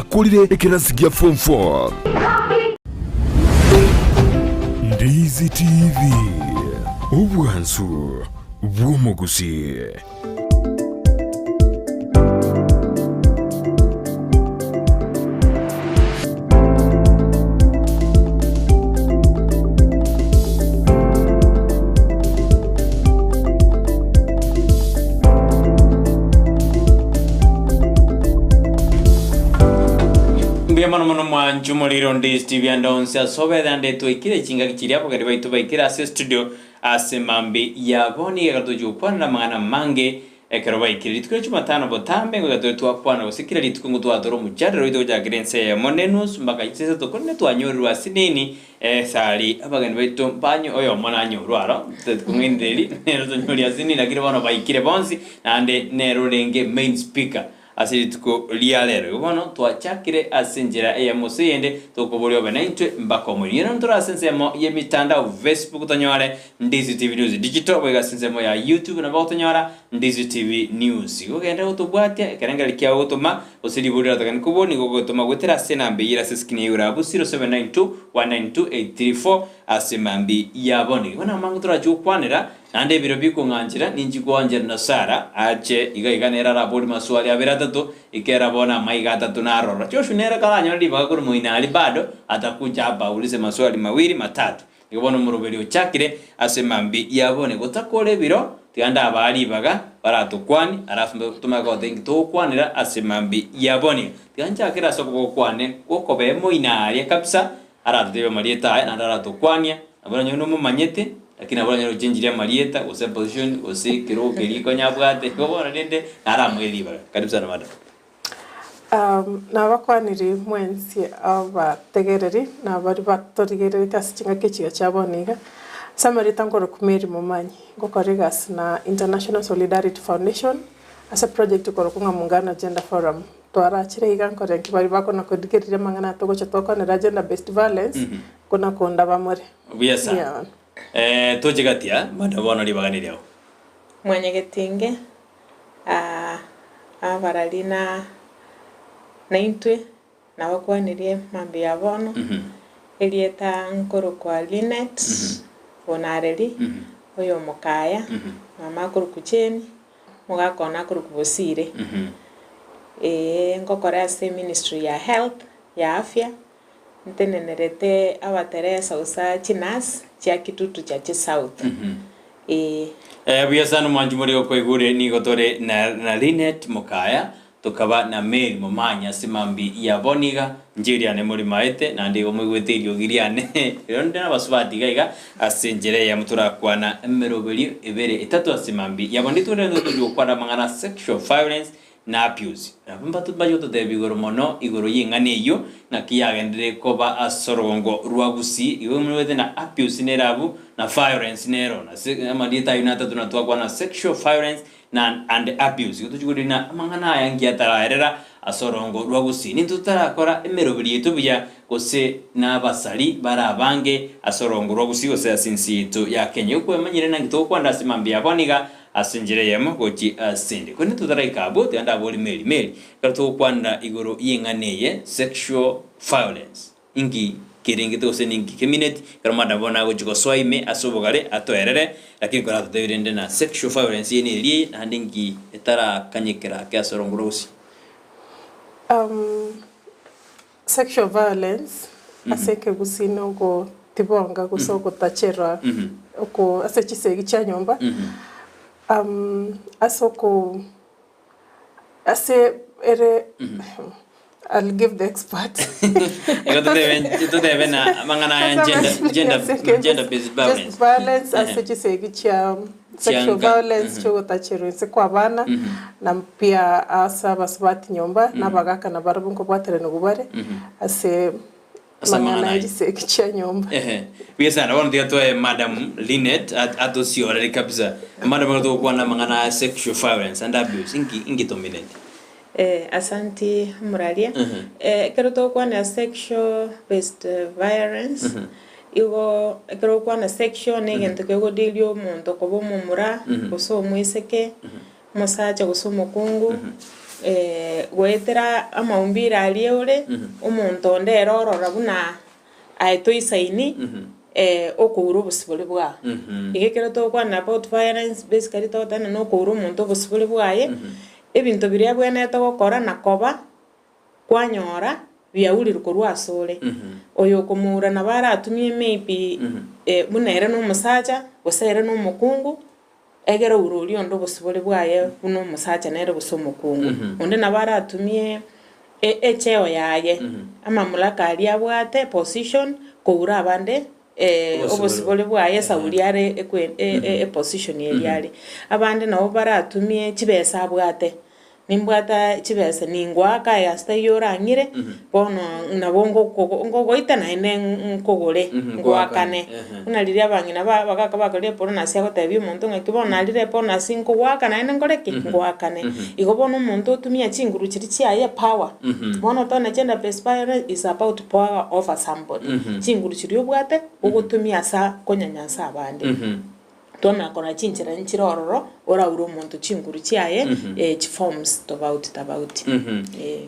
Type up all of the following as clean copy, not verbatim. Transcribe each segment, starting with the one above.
Akorire ekerasi gia form 4. Ndizi TV, obwansu bw'omogusii. Mbuya mono mono mwanchu morire onde Steve ande onsi ase obere ande twaikire chingaki chiria abageni baito baikire ase studio ase mambi yabo nigo ekero tochi gokwanera amang'ana amange ekero baikire rituko ria jumatano botambe ngoika tore twakwana gose kera rituko ngo twatore omochandero oito gochakera ense eyemo ne enusu mpaka chisato korende twanyorerwe ase nini Esari abageni baito mbanye oyomo nanyorwe aro, kong'ainereria nere tonyori ase nini, lakini bono baikire bonsi, naende nere orenge main speaker ase rituko ria rero. Igo bono twachakire ase enchera eyemo gose eyende, tokoboria obe naintwe mpaka omoerio. Inwe ntore ase ensemo y'emitandao, Facebook tonyore Ndizi TV News Digital, boigo ase ensemo ya YouTube nabo gotonyora Ndizi TV News. Igo genda gotobwatia, ekerengererio kiao gotoma, Gose riborio riratagani kobua nigo ogotoma goetera ase enamba eyio ere ase eskrini ya igoro abwo 0792192834 ase mambi ya bono. Igo namange torache gokwanera, naende ebiro bikong'anchera ninchi koanchera na Sara ache iga iga nere araborie maswali abere atato, ekera bono amaiga atato naroro. Joshua nere karanyore ribaga korwa moino aria bado atakuja hapa aulize maswali mawili matatu. Igo bono omoroberi ochakire ase mambia ya bono, gotakora ebiro, tiga ndabaa ribaga baratokwanie, alafu tomanye goteba inki togokwanera ase mambia ya bono. Tiga nchakere ase okoboko kwane gw'okobee moino aaria kabisa, aratotebie amarieta aye naende aratokwania, nabo oranyore nomomanyete, lakini nabo oranyore ochenchirie amarieta, gose position, gose ekerogo keria konya abwate, igo bono rende naramoe ribaga. Karibu sana madam. Nabakwanirie mwensi abategereri na baria batorigererete ase chingaki echiga chia bono iga, ase amarieta nkorokwa Mary Momanyi, ngokora egasi na International Solidarity Foundation ase project ekorokwa ng'a Muungano Gender Forum. Twarachire iga nkore nki baria bakona korigereria amang'ana aya togocha twakwanera gender based violence, nkona kondaba more. Buya sana. Mbuya bono. Eh, toche gatia, madam bono ribaga neriao. Mwanyagetinge, abarari na naintwe nabakwanirie mambia ya bono, erieta nkorokwa Linet Bonareri, oyo omokaya, mama akorokwa Jane, omogaka one akorokwa Bosire. Ee ngokora ase eministry ya health, ya afya, ntenenerete abateresa gose chinurse chia Kitutu Church South, ee. Buya sana omwanchi moria okoigure nigo tore na na Linet Mokaya tokaba na Mary Momanyi ase mambi ya bono iga inche eriane morimaete naende igo moigwete eriogi riane rero ninde nabasubati iga iga ase enchera eyemo torakwana emeroberio ebere etato ase mambi ya bono rituko riria togochia gokwana amang'ana sexual violence na Apiusi. Nabo mbache gototebia igoro mono igoro y'eng'ana eyio, ng'aki yagenderire koba ase orogongo rwa Gusii. Igo moigwete na Apiusi nere abwo, na violence nero. Nase amarieta ayio natato na twakwana sexual violence na and abuse. Igo tochia korina amang'ana aya nki ataraerera ase orogongo rwa Gusii. Nintwe totarakora emeroberi yaito buya gose nabasari bare abange ase orogongo rwa Gusii gose ase ense yaito ya Kenya. Igo kwemanyire naki togokwana ase mambia ya bono iga Ase enchera eyemo gochia ase ende. Korende totaraika abwo, tiga ndabore Mary, Mary, ekero togokwanera igoro y'eng'ana eye, sexual violence, inki kerengete gose ninki kemineti, ekero madam bono agochia gosoa ime ase obogare atoerere, lakini koratotebie rende na sexual violence eye neria eye, naende inki etarakanyekera ake ase orongoro gose? Sexual violence ase ekegusii na ogotibonga gose ogotacherwa oko ase chisegi chia nyomba ase oko ase ere I'll give the expert. Igo totebe totebe na amang'ana aya gender gender gender based violence. Violence ase chisegi chia sexual Chianga. violence chiogotacherwa inse kwa abana na pia ase abasubati nyomba na abagaka nabarabwo nkobwateranigwa bare ase Ase amang'ana amang'ana aya. y'echisegi chia nyomba. Ehe. Buya sana bono tiga toe madam Linet at- atosiorere kabisa. Madam ekero togokwana amang'ana aya sexual violence and abuse inki inki tomineti? Eh, asanti omoraria. Ekero togokwana sexual based violence, igo ekero ogokwana sexual na egento kegodealia omonto koba omomura, gose omoiseke, omosacha gose omokungu. Goetera amaumbire aria ore, omonto onde ere orora buna aye toisaini, okoura obosibore bwao. Iga ekero togokwana about violence, basically togoteba ng'a nokoura omonto obosibore bwaye, ebinto biria abwenerete gokora na koba, kwanyora biaurirwe korwa asore. Oyo okomoura nabo aratumie maybe buna ere nomosacha, gose ere nomokungu, Egere oure oria onde obosibore bwaye buna omosacha nere gose omokungu. Onde nabo aratumie echeo yaye, amamulaka aria abwate, position, koura abande obosibore bwaye esauri are eposition eria are. Abande nabo baratumie chibesa abwate. Nimbwate chibesa ningoaka aye ase taiyo orang'ire, bono nabo ngogoita naende nkogore, ngoakane. Buna riria abang'ina abagaka bakorire ebonus agotebia omonto ng'aki bono narire ebonus nkogoaka naende nkore ki? Ngoakane. Igo bono omonto otumia chinguru chiria chiaye epower, bono tone gender based violence is about power over somebody, chinguru chiria obwate ogotumia asa konyanyansa abande. Tonakora chinchera nchire ororo oraure omonto chinguru chiaye chiforms tobauti tabauti.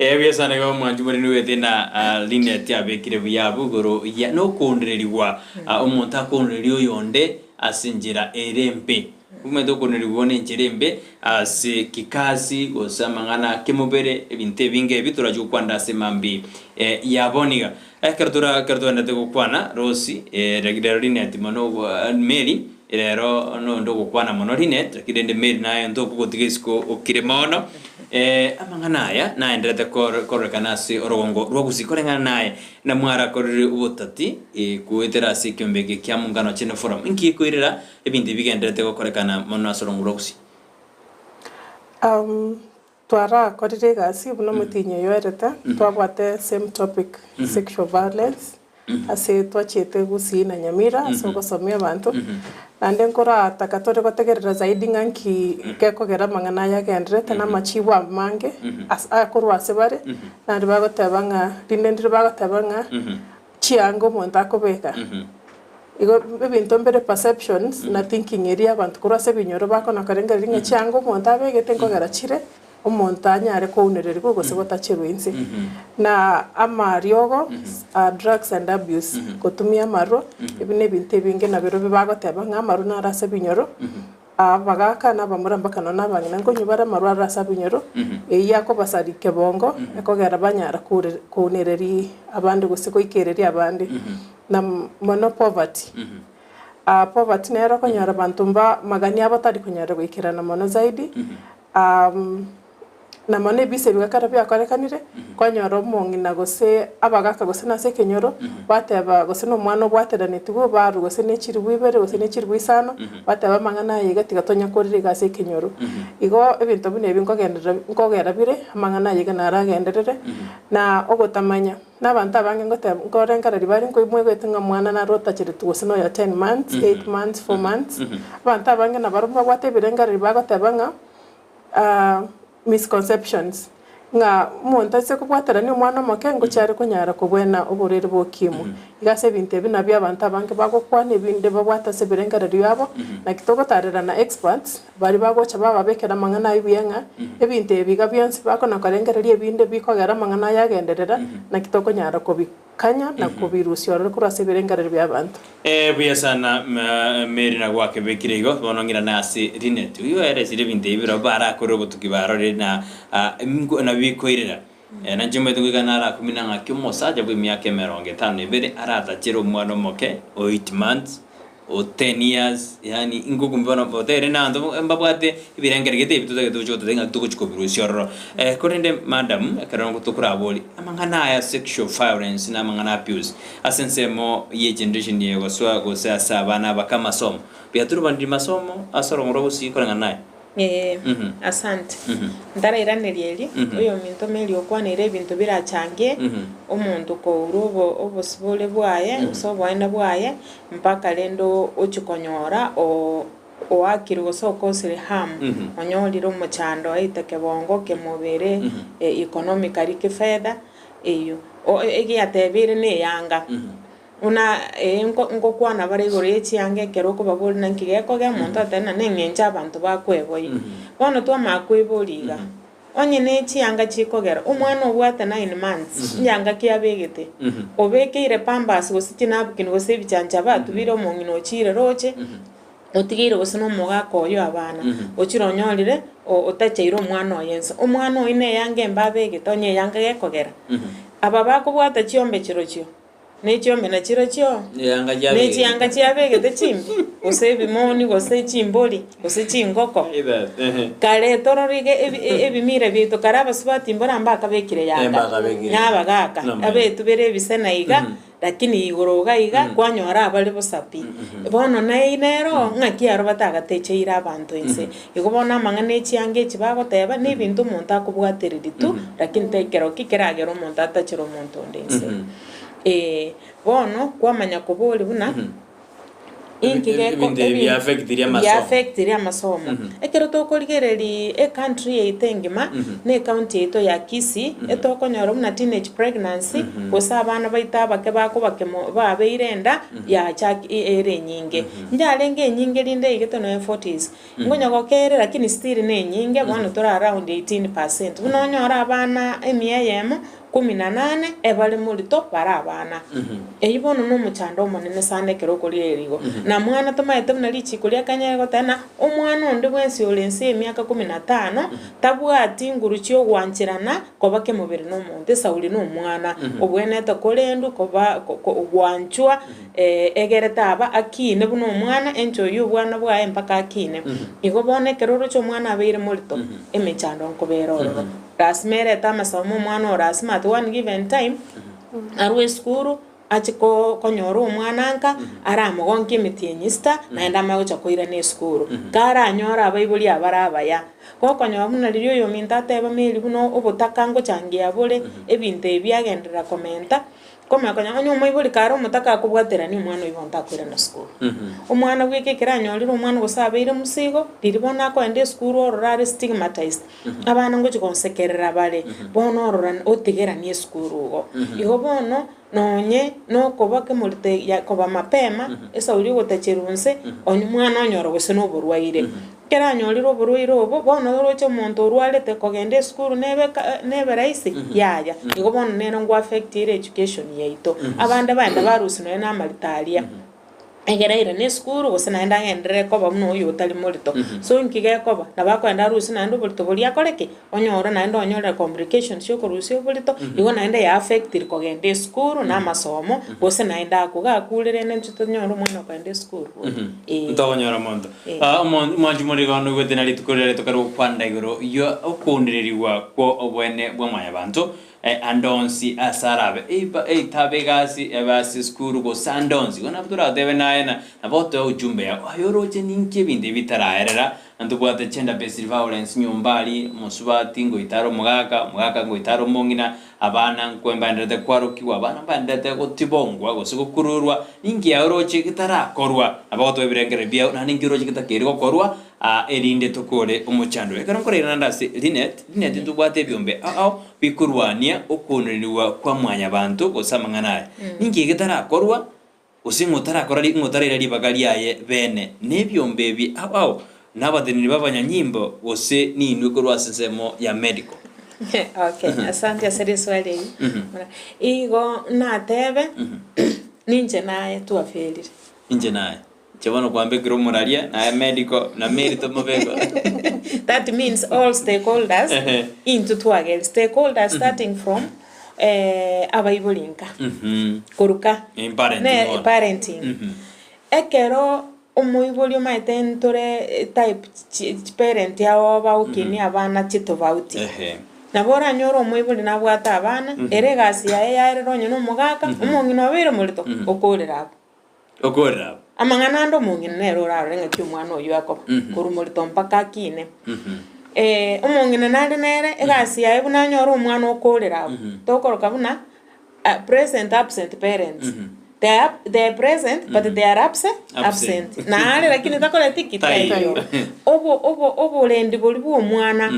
Ee buya sana iga omwanchi more niwete na Linet abekire buya abwo igoro ya nokoondererigwa omonto akoondereria oyonde ase enchera ere embe. Omanyete okoondererigwa ne enchera embe ase kikasi gose amang'ana kemobere ebinto ebinge ebi torachi gokwana ase mambia ya bono iga. Ekero tora ekero togenderete gokwana, Rosi, rero Linet mono Mary, rero nonde ogokwana mono Linet, lakini rende Mary naye ntokogotiga isiko okire mono. Amang'ana aya naenderete kororekana ase orogongo rwa Gusii koreng'ana naye namwarakorire obotati goetera ase ekiombe eke kia Muungano Channel Forum. Inki gekoirera ebinto ebi bigenderete gokorekana mono ase orogongo rwa Gusii? Twarakorire egasi buna omotienyi oyo oerete, twabwate same topic, sexual violence, ase twachiete Gusii na Nyamira ase ogosomia abanto, naende nkorataka tore gotegerera zaidi ng'a nki gekogera amang'ana aya agendererete na amachibu amange ase akorwa ase bare, naende bagoteba ng'a rinde ndire bagoteba ng'a chianga omonto akobeka. Igo ebinto mbire perceptions na thinking eria abanto korwa ase ebinyoro bakona korengereria ng'a chianga omonto abegete nkogera chire, omonto anyare kounererigwa gose gotacherwa inse. Na amariogo, drugs and abuse, gotumia amarwa, ebi na ebinto ebinge nabirobio bagoteba ng'a amarwa naro ase ebinyoro. Abagaaka na abamura mpaka nonya nabang'ina nkonywa bare amarwa aroro ase abinyoro, eyio akobasaria kebongo, ekogera banyara kounereria abande gose goikereria abande. Na mono poverty. Poverty nero okonyora abanto mba magani abo tari konyara goikerana mono zaidi. Na mono ebisa ebi ekero biakorekanire, kwanyora omong'ina gose abagaka gose nase ekenyoro, bateba gose na omwana obwateranetigwe obarwe gose ne chiribu ibere gose ne chiribu isano, bateba amang'ana aya iga tiga tonyakorire iga ase ekenyoro. Igo ebinto buna ebi nkogenderera nkogera bire, amang'ana aya iga naragenderere, na ogotamanya, na abanto abange ngoteba nkorengereria bare nkoimwegete ng'a omwana naro otacheretwe gose na oyo ten months, eight months, four months, abanto abange nabarobwo babwate ebirengererio bagoteba ng'a. Misconceptions, ng'a omonto aise kobwaterania omwana omoke ngochia are konyara kobwena oborwaire bwa ukimwi. Iga ase ebinto ebi nabio abanto abange bagokwana ebinde babwate ase ebirengererio biabo, naki togotarera na experts baria bagocha bababekera amang'ana ayio buya ng'a ebinto ebi iga bionsi bakona korengereria ebinde bikogera amang'ana aya agenderera, naki tokonyara kobi. Kanya na kobirusia ororo korwa ase ebirengererio bi'abanto. Ee, buya sana, Mary na gwakebekire igo, bono ng'irane ase Linet. Oyio oeresire ebinto ebi birobio barakorire obotuki barorire na nabio bikoirera. Na inche omanyete goika narakumina ng'aki omosacha bw'emiaka emerongo etano na ebere aratachere omwana omoke o eight months, o ten years, yaani ingokumia bono otere na abanto mbabwate ebirengererio gete ebi totagete gochia gototebia ng'aki togochia kobirusia ororo. Korende madam, ekero tokoraborie, amang'ana aya sexual violence na amang'ana abuse ase ensemo ye generation eye gosoa gose ase abana abake amasomo, biaturubanirie masomo ase orong'o rwa gusii koreng'ana naye? Ee, asante. Ntarairaneria erio, oyominto Mary okwaneire ebinto birachangie omonto kourwa obo obosibore bwaye gose oboene bwaye mpaka rende ochie konyora o oakirwe gose okosire harm, onyorire omochando aite kebongo, kemobere, economically kifedha, eyio. O egiatebire na eyanga. Buna ee nko nkokwana bare igoro ye chianga ekero okobaboria naki gekogera omonto atebe ng'a neng'encho abanto bakweboyia. Bono twamanya kweboria iga, Onye ne chianga chikogera, omwana obwate 9 months, chianga ki abegete? Obekeire pampers gose chinapkin gose ebichanchaba atubire omong'ina ochire roche, otigeire gose na omogaka oyio abana, ochire onyorire otacheire omwana oye nse. Omwana oyio na eyanga embe abegete onye eyanga gekogera. Aba bakobwata chiombe chirochio, ne chiombe nachirochio, Eyanga ne chiabegete. chianga chiabegete chimbe, gose ebimoni, gose chimbori, gose chingoko. Kare tororige ebimira biaito kare abasubati mbora mbakabekire yanga, Mbakabekire. na abagaka, Namaene. abetubere ebisena iga, lakini igoro iga iga, kwanyora abare bosa pi. Bono naye nero, ng'aki aro batagatecheire abanto inse. Igo bono amang'ana echianga echi bagoteba, na ebinto omonto akobwatereria tu, lakini tekero ki keragere omonto atachere omonto onde inse. Bono, kwamanya koboria buna, inki geko Ebinto ebi biaffectiri amasomo. biaffectiri amasomo. Ekero tokorigereria ecountry yaito engima, na ecounty yaito ya Kisii, etokonyora buna teenage pregnancy, gose abana baito abake bakobakemo babeire enda, yachaki ere enyinge. Njarenge enyinge rinde eigete nonya 40s, Nkonya gokere lakini still ne enyinge, bono tore around 18%. Buna onyore abana emia eyemo, 18, ebare morito bare abana. Eyio bono na omochando omonene sana ekero okorigereria igo. Na mwana tomaete buna richiko ria Kenya rigoteba ng'a omwana onde bwensi ore nse ya emiaka 15, tabwati nguru chia ogwancherana koba kemobere na omonto. Esauri na omwana, obwenerete korendwa, koba gwanchwa, egere taba akine buna omwana, enche oyio obwana bwaye mpaka akine. Igo bono ekero oroche omwana abeire morito, emechando nkobera ororo. Lasima erete amasomo omwana oo lasima at one given time, arwe esukuru, ache konyora omwana nka, aramogonkie emetienyi isita, naende amanye gocha koirana esukuru. Karanyore abaibori abare abaya, gokonyora buna riria oyominto ateba Mary buna obotaka ngochangia bore, ebinto ebi biagenderera komenta, Komanya konya onye omoibori kare omotaka akobwaterania omwana oyio bono takoirana sukuru. Omwana bweka ekero anyorire omwana gose abeire mosigo, riria bono akoenda esukuru ororo are stigmatized, abana ngochia gonsekerera bare, bono orora otigeranie esukuru igo. Igo bono, nonye nokoba kemorito ya koba mapema, esauri ogotacherwa nse, onye omwana onyora gose na oborwaire. Ekero anyorire oborwaire obo, bono oroche omonto orwarete kogenda esukuru nebe ka nebe rahisi? Yaya. Igo bono nere ngoaffect ere education yaito. Abande baenda barusia nonya na amarito aria, egere airane esukuru gose naende agenderere koba buna oyo otari morito. So inki gekoba? Nabo akoenda arusie naende oborito boria akore ki? Onyore naende onyorere complications chia okorusia oborito, igo naende ya affectiri kogenda esukuru na amasomo, gose naende akwe. Gakure rende intwe tonyore omwana okoenda esukuru boria. Eeh. Ntokonyora monto. Eh. Ah, omwanchi more bono oigwete na rituko riria tokare gokwana igoro ya okounererigwa kwa obwene bwa mwanyabanto, ande onsi ase arabe, eiba eitabe egasi, ebe ase esukuru, gose ande onsi. Igo nabo toratebe naye na nabo otoe ujumbe yao, aye oroche ninki ebinto ebi bitaraerera, Ntobwate gender based violence nyomba aria, omosubati ngoita are omogaka, omogaka ngoita are omong'ina, abana nkwe mbaenderete kwarokigwa, abana mbaenderete gotibongwa gose gokururwa, ninki aye oroche getarakorwa? Nabo ogotoa ebirengererio biao naende ninki oroche getakeire gokorwa aa erinde tokore omochando oyo. Ekero nkoraire naende ase Linet, Linet ntobwate ebiombe ao ao bikorwania okwonererigwa kwa mwanyabanto gose amang'ana aya. Ninki getarakorwa? Gose ng'a otarakora ng'a otaraira ribaga riaye bene, na ebiombe ebi ao ao, na abateneneri b'abanyanyimbo, gose ninwe korwa ase ensemo ya medical. Okay, asante ase riswali eri. Igo natebe, ninche naye twaferire. Inche naye. Inche bono kwambekire omoraria, naye medical, na Mary tomobeke. That means all stakeholders, intwe twageri stakeholders starting from abaibori nka, koruka In parenting ne bono. parenting. Ekero omoibori omanyete ntore type chiparent abo bagokinia abana chitofauti. Nabo oranyore omoibori nabwate abana, ere egasi yaye yaerire onye na omogaka, omong'ina obeire morito, okorera abwo. Okorera abwo. Amang'ana ande omong'ina nere orarore ng'aki omwana oyio akoba, korwa morito mpaka akine. Omong'ina nare nere, egasi yaye buna anyore omwana okorera abwo, tokoroka buna present absent parents. They are they are present but they are absent Absent. absent. Nare lakini takoreti ki? Taiyo. Taiyo. Obo obo oborendi boria bwa omwana.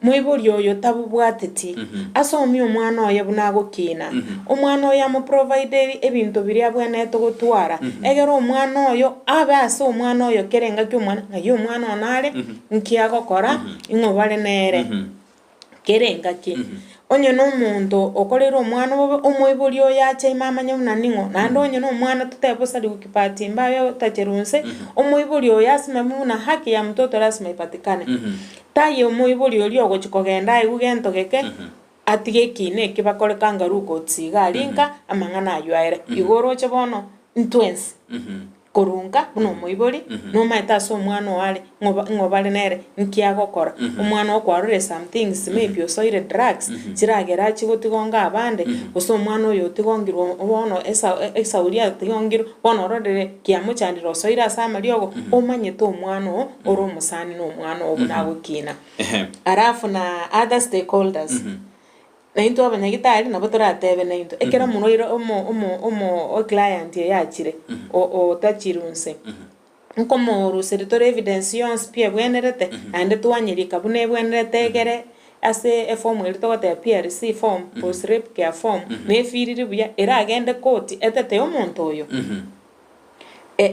Moibori oyo tabobwateti, asomie omwana oye buna agokina. Omwana oyo amoprovideri ebinto biria abwenerete gotwara, egere omwana oyo abe ase omwana oyo kera engaki omwana, ng'ai omwana one are, nki agokora, ing'o bare nere. Kera engaki, onye nomonto okoreire omwana obobe, omoibori oye ache ime amanye buna ning'o, naende onye nomwana totebe bosa rigoki bahati mbaya otacherwa inse, omoibori oyo asimame buna haki ya mtoto lazima ipatikane. Taiyo omoibori oria ogochi kogenda aigwe gento geke, atige ekiina eke bakore kangaroo courts iga aria nka, amang'ana aywo aere. Igo oroche bono, intwensi. Korwa nka buna omoibori, nomaete ase omwana oo are, ng'o ng'o bare nere, nki agokora. Omwana oo kwarorire some things, maybe osoire drugs, chiragere achie gotigonga abande, gose omwana oyo otigongirwe bono esa esauri atigongirwe, bono ororire kiamochandire osoire ase amariogo, omanyete omwana oo ore omosani na omwana oo buna agokina. Alafu na other stakeholders. Na intwe abanyagitari nabo toratebe naintwe, ekero omorwaire omo omo omo oclient oye achire, o- otachirwe inse, nkomoruseria tore evidence yonsi pi ebwenerete, naende twanyerika buna ebwenerete egere ase eform eria togoteba PRC form, post rape care form, nefiriri buya, eragende koti etetee omonto oyo.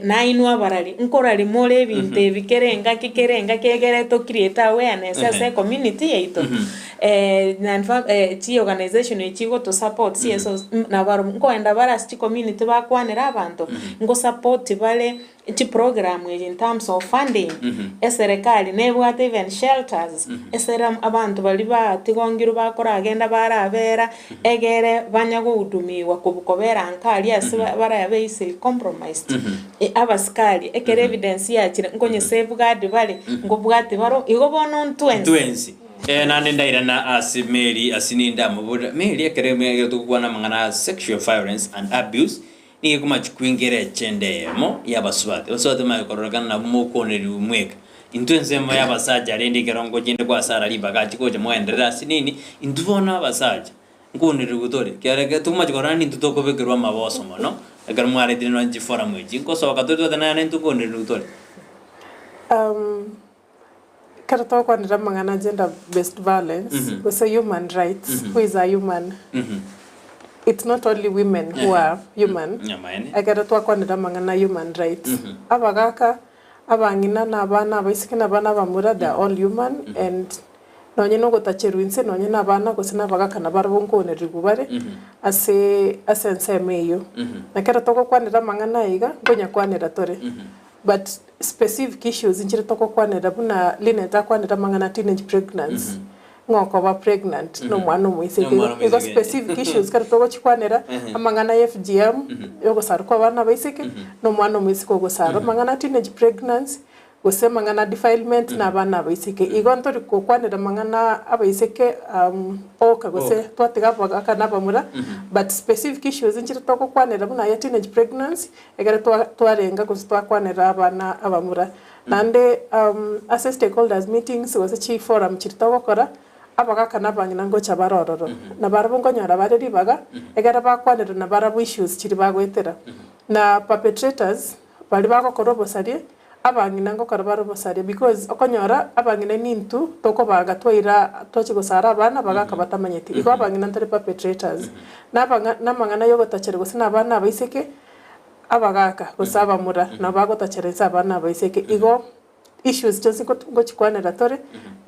Nainwe abarari, nkorari more ebinto ebi kera engaki kera engaki egere to create awareness ase ecommunity yaito. Chi organization echi chigoto support CSOs nabarobwo nkoenda bare ase chicommunity bakwanera abanto, ngo support bare chiprogram echi in terms of funding, eserekari nebwate even shelters, esere abanto baria batigongirwe bakoragenda barabera. Egere banya gohudumiwa kobera nka aria ase barabe easily compromised. Abasikari ekero evidence yachire nkonye safeguard bare, nkobwati bare, igo bono ntwensi. Ntwensi. Naende ndairana ase Mary ase ninde amoborera, Mary ekero ekero togokwana amang'ana a sexual violence and abuse, nigo ekomachi kwengera echenda eyemo y'abasubati. Abasubati bamanye kororekana nabwo mokonerigwe mweka. Intwe ensemo y'abasacha rende ekero ngochende kwasara ribaga achi gocha moenderere ase nini, intwe bono abasacha nkonerigwe tore, ekiagera ekero tokomachi korora nintwe tokobekerwa amaboso mono, ekero mwaretire nonye chiforum echi, nkosoka tore twateba naende intwe nkonerigwe tore. Ekero togokwanera amang'ana gender based violence gose human rights, who is a human? It's not only women who are human, Nyamaene. ekero twakwanera amang'ana human rights, abagaka, abang'ina na abana abaiseke na abana abamura they are all human and nonye na ogotacherwa inse nonye na abana gose na abagaka nabarabwo nkonerigwa bare ase ase ensemo eyio. Na ekero togokwanera amang'ana aya iga, nkonyakwanera tore but specific issues nchire togokwanera buna Linet akwanire amang'ana teenage pregnancy, ng'a okoba pregnant na omwana omoiseke. Nomwana Igo igo omoiseke. specific issues ekero togochikwanera, amang'ana ya FGM, ya ogosarwa kwa abana abaiseke, na omwana omoiseke ogosarwa. Amang'ana ya teenage pregnancy, gose amang'ana ya defilement na abana abaiseke. Igo ntori gokwanera amang'ana abaiseke oka gose twatiga abagaka na abamura, but specific issues nchire togokwanera buna ya teenage pregnancy, Ekero twarenga gose twakwanera abana abamura, naende ase stakeholders meetings gose chiforum chiria togokora, abagaka na abang'ina ngocha bare ororo, na barabwo nkonyora bare ribaga, ekero bakwanera nabarabwo issues chiria bagoetera. Na perpetrators baria bagokora obosaria, abang'ina ngokora bare obosaria because okonyora abang'ina nintwe tokobaga twaira twachia gosara abana abagaka batamanyeti. Igo abang'ina ntore perpetrators. Na abang'a na amang'ana ya ogotachera gose na abana abaiseke, abagaka gose abamura nabo bagotachera inse abana abaiseke. Igo issues chionsi nko ngochikwanera tore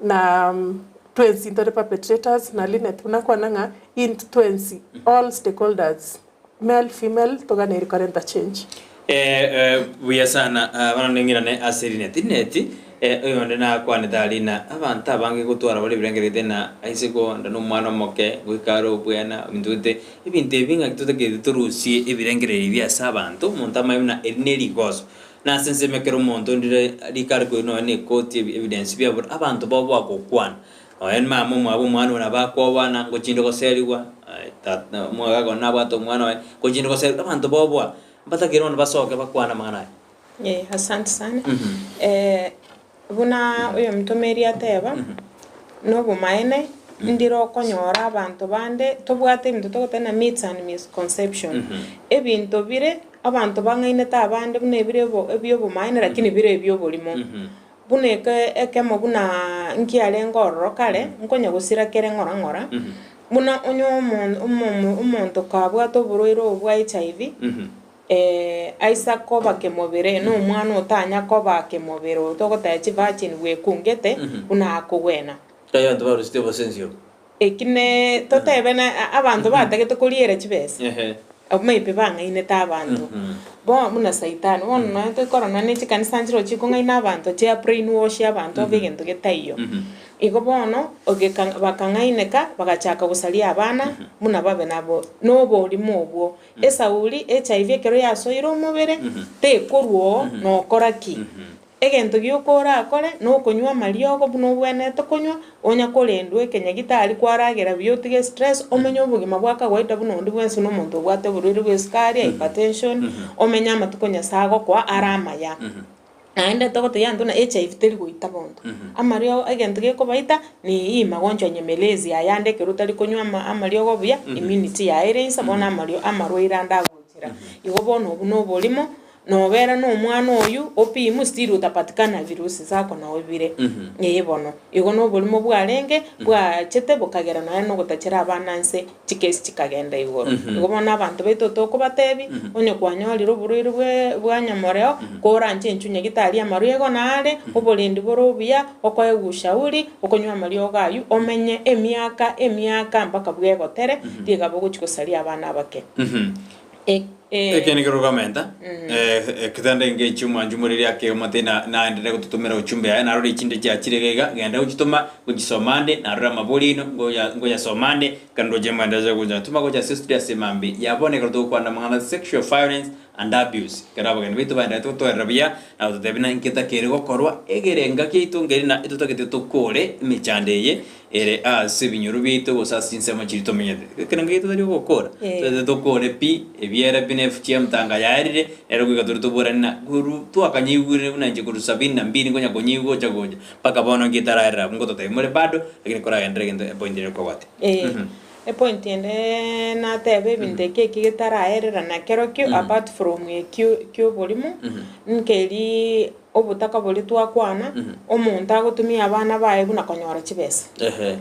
na twensi ntore perpetrators na Linet buna akwana ng'a intwe twensi all stakeholders Male, female, toganeiri korenta change. Buya sana bono ning'irane ase rineti. Rineti, oyonde nakwanete aria na abanto abange gotwara bare ebirengererio na aise koenda na omwana omoke goika are obwena ebinto gete, ebinto ebi ng'aki totakereti torusie ebirengererio ebi ase abanto, omonto amanye buna eri ne rigoso. Na ase ensemo ekero omonto ndire rikare koirwa nonya na ekoti evidence biabora, abanto baoboa gokwana. Nonya mama omwabo omwana oyo nabo akobana ngochinde goserigwa, tata omogaka one nabwate omwana oye, ngochinde goserigwa, abanto boboa, mbatakeire bono basoke bakwane amang'ana aya. Eh, asante sana. Buna oyomotomeri ateba, nobomaene, ndire okonyora abanto bande tobwate ebinto togoteba ng'a myths and misconception. Ebinto bire abanto bang'ainete abande buna ebire ebiobomaene lakini bire ebioborimo. Buna eke ekemo buna nkiarenge ororo kare, nkonya gosira kere ng'ora ng'ora, buna onye omo omomo omonto kabwate oborwaire obo bwa HIV, aisa koba kemobere, na omwana otanya koba kemobere oyo togoteba chivirgin bwekungete, buna akogwena. Tari abanto barusete obosensi obo. Eki ne totebe na abanto batagete koriera chibesa, Ehe. abwo maybe bang'ainete abanto. Bono buna saitani, bono nonye tokorora nonye ne chikanisa nchire chikong'aina abanto chia brain wash abanto obe egento getaiyo. Igo bono ogeka bakang'aineka bagachaka gosaria abana buna babe nabo na oborimo obwo. Esauri, HIV ekero yasoire omobere, tekorwa oo nokora ki? Egento gioka orakore nokonywa amariogo buna obwenerete konywa, onya korendwa ekenyagitari kwaragera buya otige stress, omenye obogima bwa kawaida buna onde bwensi buna omonto obwate oborwaire bwa esukari, hypertension, omenye amatuko Nyasae agokoa are amaya. Naende togotebia abanto buna HIV teri goita bonto, amariogo egento gekobaita ni hii magonchwa nyemelezi ayande ekero otari konywa ama amariogo buya, immunity yaye ere inse bono amario amarwaire ande agochera. Igo bono obwo na oborimo. Nobera nomwana oyio opimwe still utapatikana virusi zako nao bire. Ee bono. Igo noborimo bwarenge bwachete bokagera nonya nogotachera abana nse chikesi chikagenda igoro. Igo bono abanto baito tokobatebi onye kwanyorire oborwaire bwe bwa nyamoreo koranche inchuo nyagitari amarwego nare oborendi bore obuya okoegwa ushauri okonywa amariogo aywo omenye emiaka emiaka mpaka bwegotere riga bogochi gosaria abana abake. Eke nikero okomenta eketanda engecho omwancho omoreri ake omate na naenderere gototomera ochumbe yaye narore echinde chiachire iga iga genda gochitoma gochisoma ande narore amabori aino ngoya ngoyasoma ande ekero ndoche moenderere gocha toma gocha ase estudio ase mambia ya bono ekero togokwana amang'ana sexual violence and abuse ekero abageni baito baendererete gotoerera buya na gototebia na inki etakeire gokorwa egerenga kiaito nkeri na etotagete tokore emechando eye Ere ase ebinyoro biaito gose ase chinsemo chiria tomenyete. Ekerengo giaito tari ogokora, toete tokore pi, ebiera pi na efuchi ya mtanga yaerire, nero goika tore toborane na korwa twakanyeigwire buna inche korwa sabini na mbili nkonya konyeigwa gocha gocha mpaka bono nki etaraerera abwo ngototebia more bado, lakini koragenderere egento epoint ere kobwate. Ee, epoint ende nateba ebinto eki eki getaraerera nakerokio apart from ekio kia oborimo, nkeri Obotaka boria twakwana, omonto agotumia abana baye buna konyora chibesa. Ehe,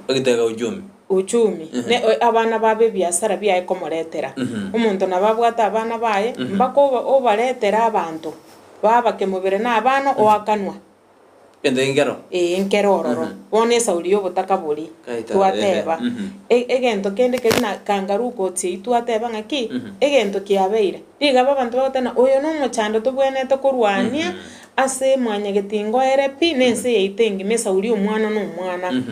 egitega uchumi. Uchumi, ne abana babo ebiasara biaye komoretera. Omonto nabo abwate abana baye, mpaka oba obaretere abanto, baba kemobere na abana oakanwa. Egento eke nkero? Ee, nkere ororo. Bono esauri y'obotaka boria, Kaita, twateba. ehe, E- egento kende keria na kangaroo courts eyio twateba ng'aki, egento kiabeire. Nigo abanto bagoteba ng'a oyo nomochando tobwenerete korwania ase mwanyagetingo ere pi, na ense yaito engima esauri omwana na omwana.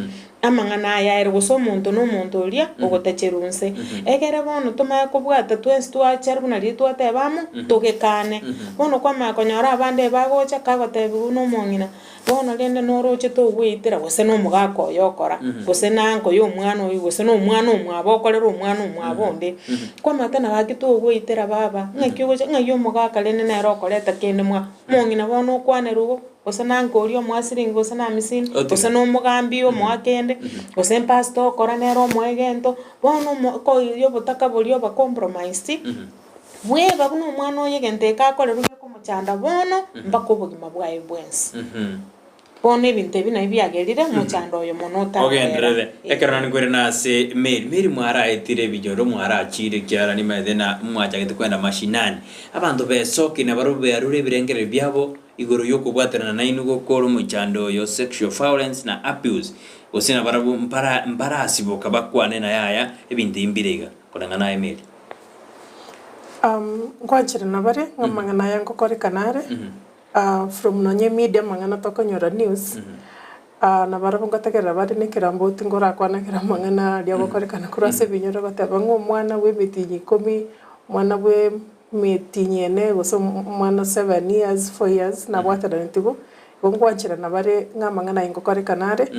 Amang'ana aya ere gose omonto na omonto oria ogotacherwa inse. Ekere bono tomanye kobwata twensi twachera buna riria twateba amo, togekane. Bono kwamanya konyora abande bagocha kagotebiwa buna omong'ina, Bono rende noroche togweitera gose nomogaka oye okora, gose na anko y'omwana oyio, gose nomwana omwabo okorera omwana omwabo onde. Kwamanyete na gaki togweitera baba, ng'aki ogocha ng'ai omogaka rende nere okoreta kende mwa omong'ina bono okwanerwa igo, gose na anko oria omoa siringi gose na amisini, gose na omogambi omoa kende, gose mpastor okora nere omoa egento, bono omo koiyo obotaka boria oba compromised, Bweba buna omwana oye egento eke akorerwe gekomochanda bono mpaka obogima bwaye bwensi. Bono ebinto ebi nabio biagerire omochando oyo mono otarera. Ogenderere. Ekero nari nkoirana ase Mary, Mary mwaraetire ebinyoro, mwarachiire ekiagera nimaete na mwachagete kwenda mashinani. Abanto besoki nabarobwo bearure ebirengererio biabo igoro y'okobwaterana nainwe gokora omochando oyo sexual violence na abuse, gose nabarabwo mbara mbarasiboka bakwane na yaya ebinto ebi mbire iga. Koreng'ana aye Mary. Nkwancherana bare ng'a amang'ana aya ngokorekana are, from nonye emedia amang'ana tokonyora news, nabarabwo ngotegerera bare na ekerambauti ngorakwanagera amang'ana aria agokorekana korwa ase ebinyoro goteba ng'a omwana bwa emitinyi ikomi, omwana bwa emitinyi ene gose omwana 7 years, 4 years nabwatananeti igo, igo nkwancherana bare ng'a amang'ana aya ngokorekana are,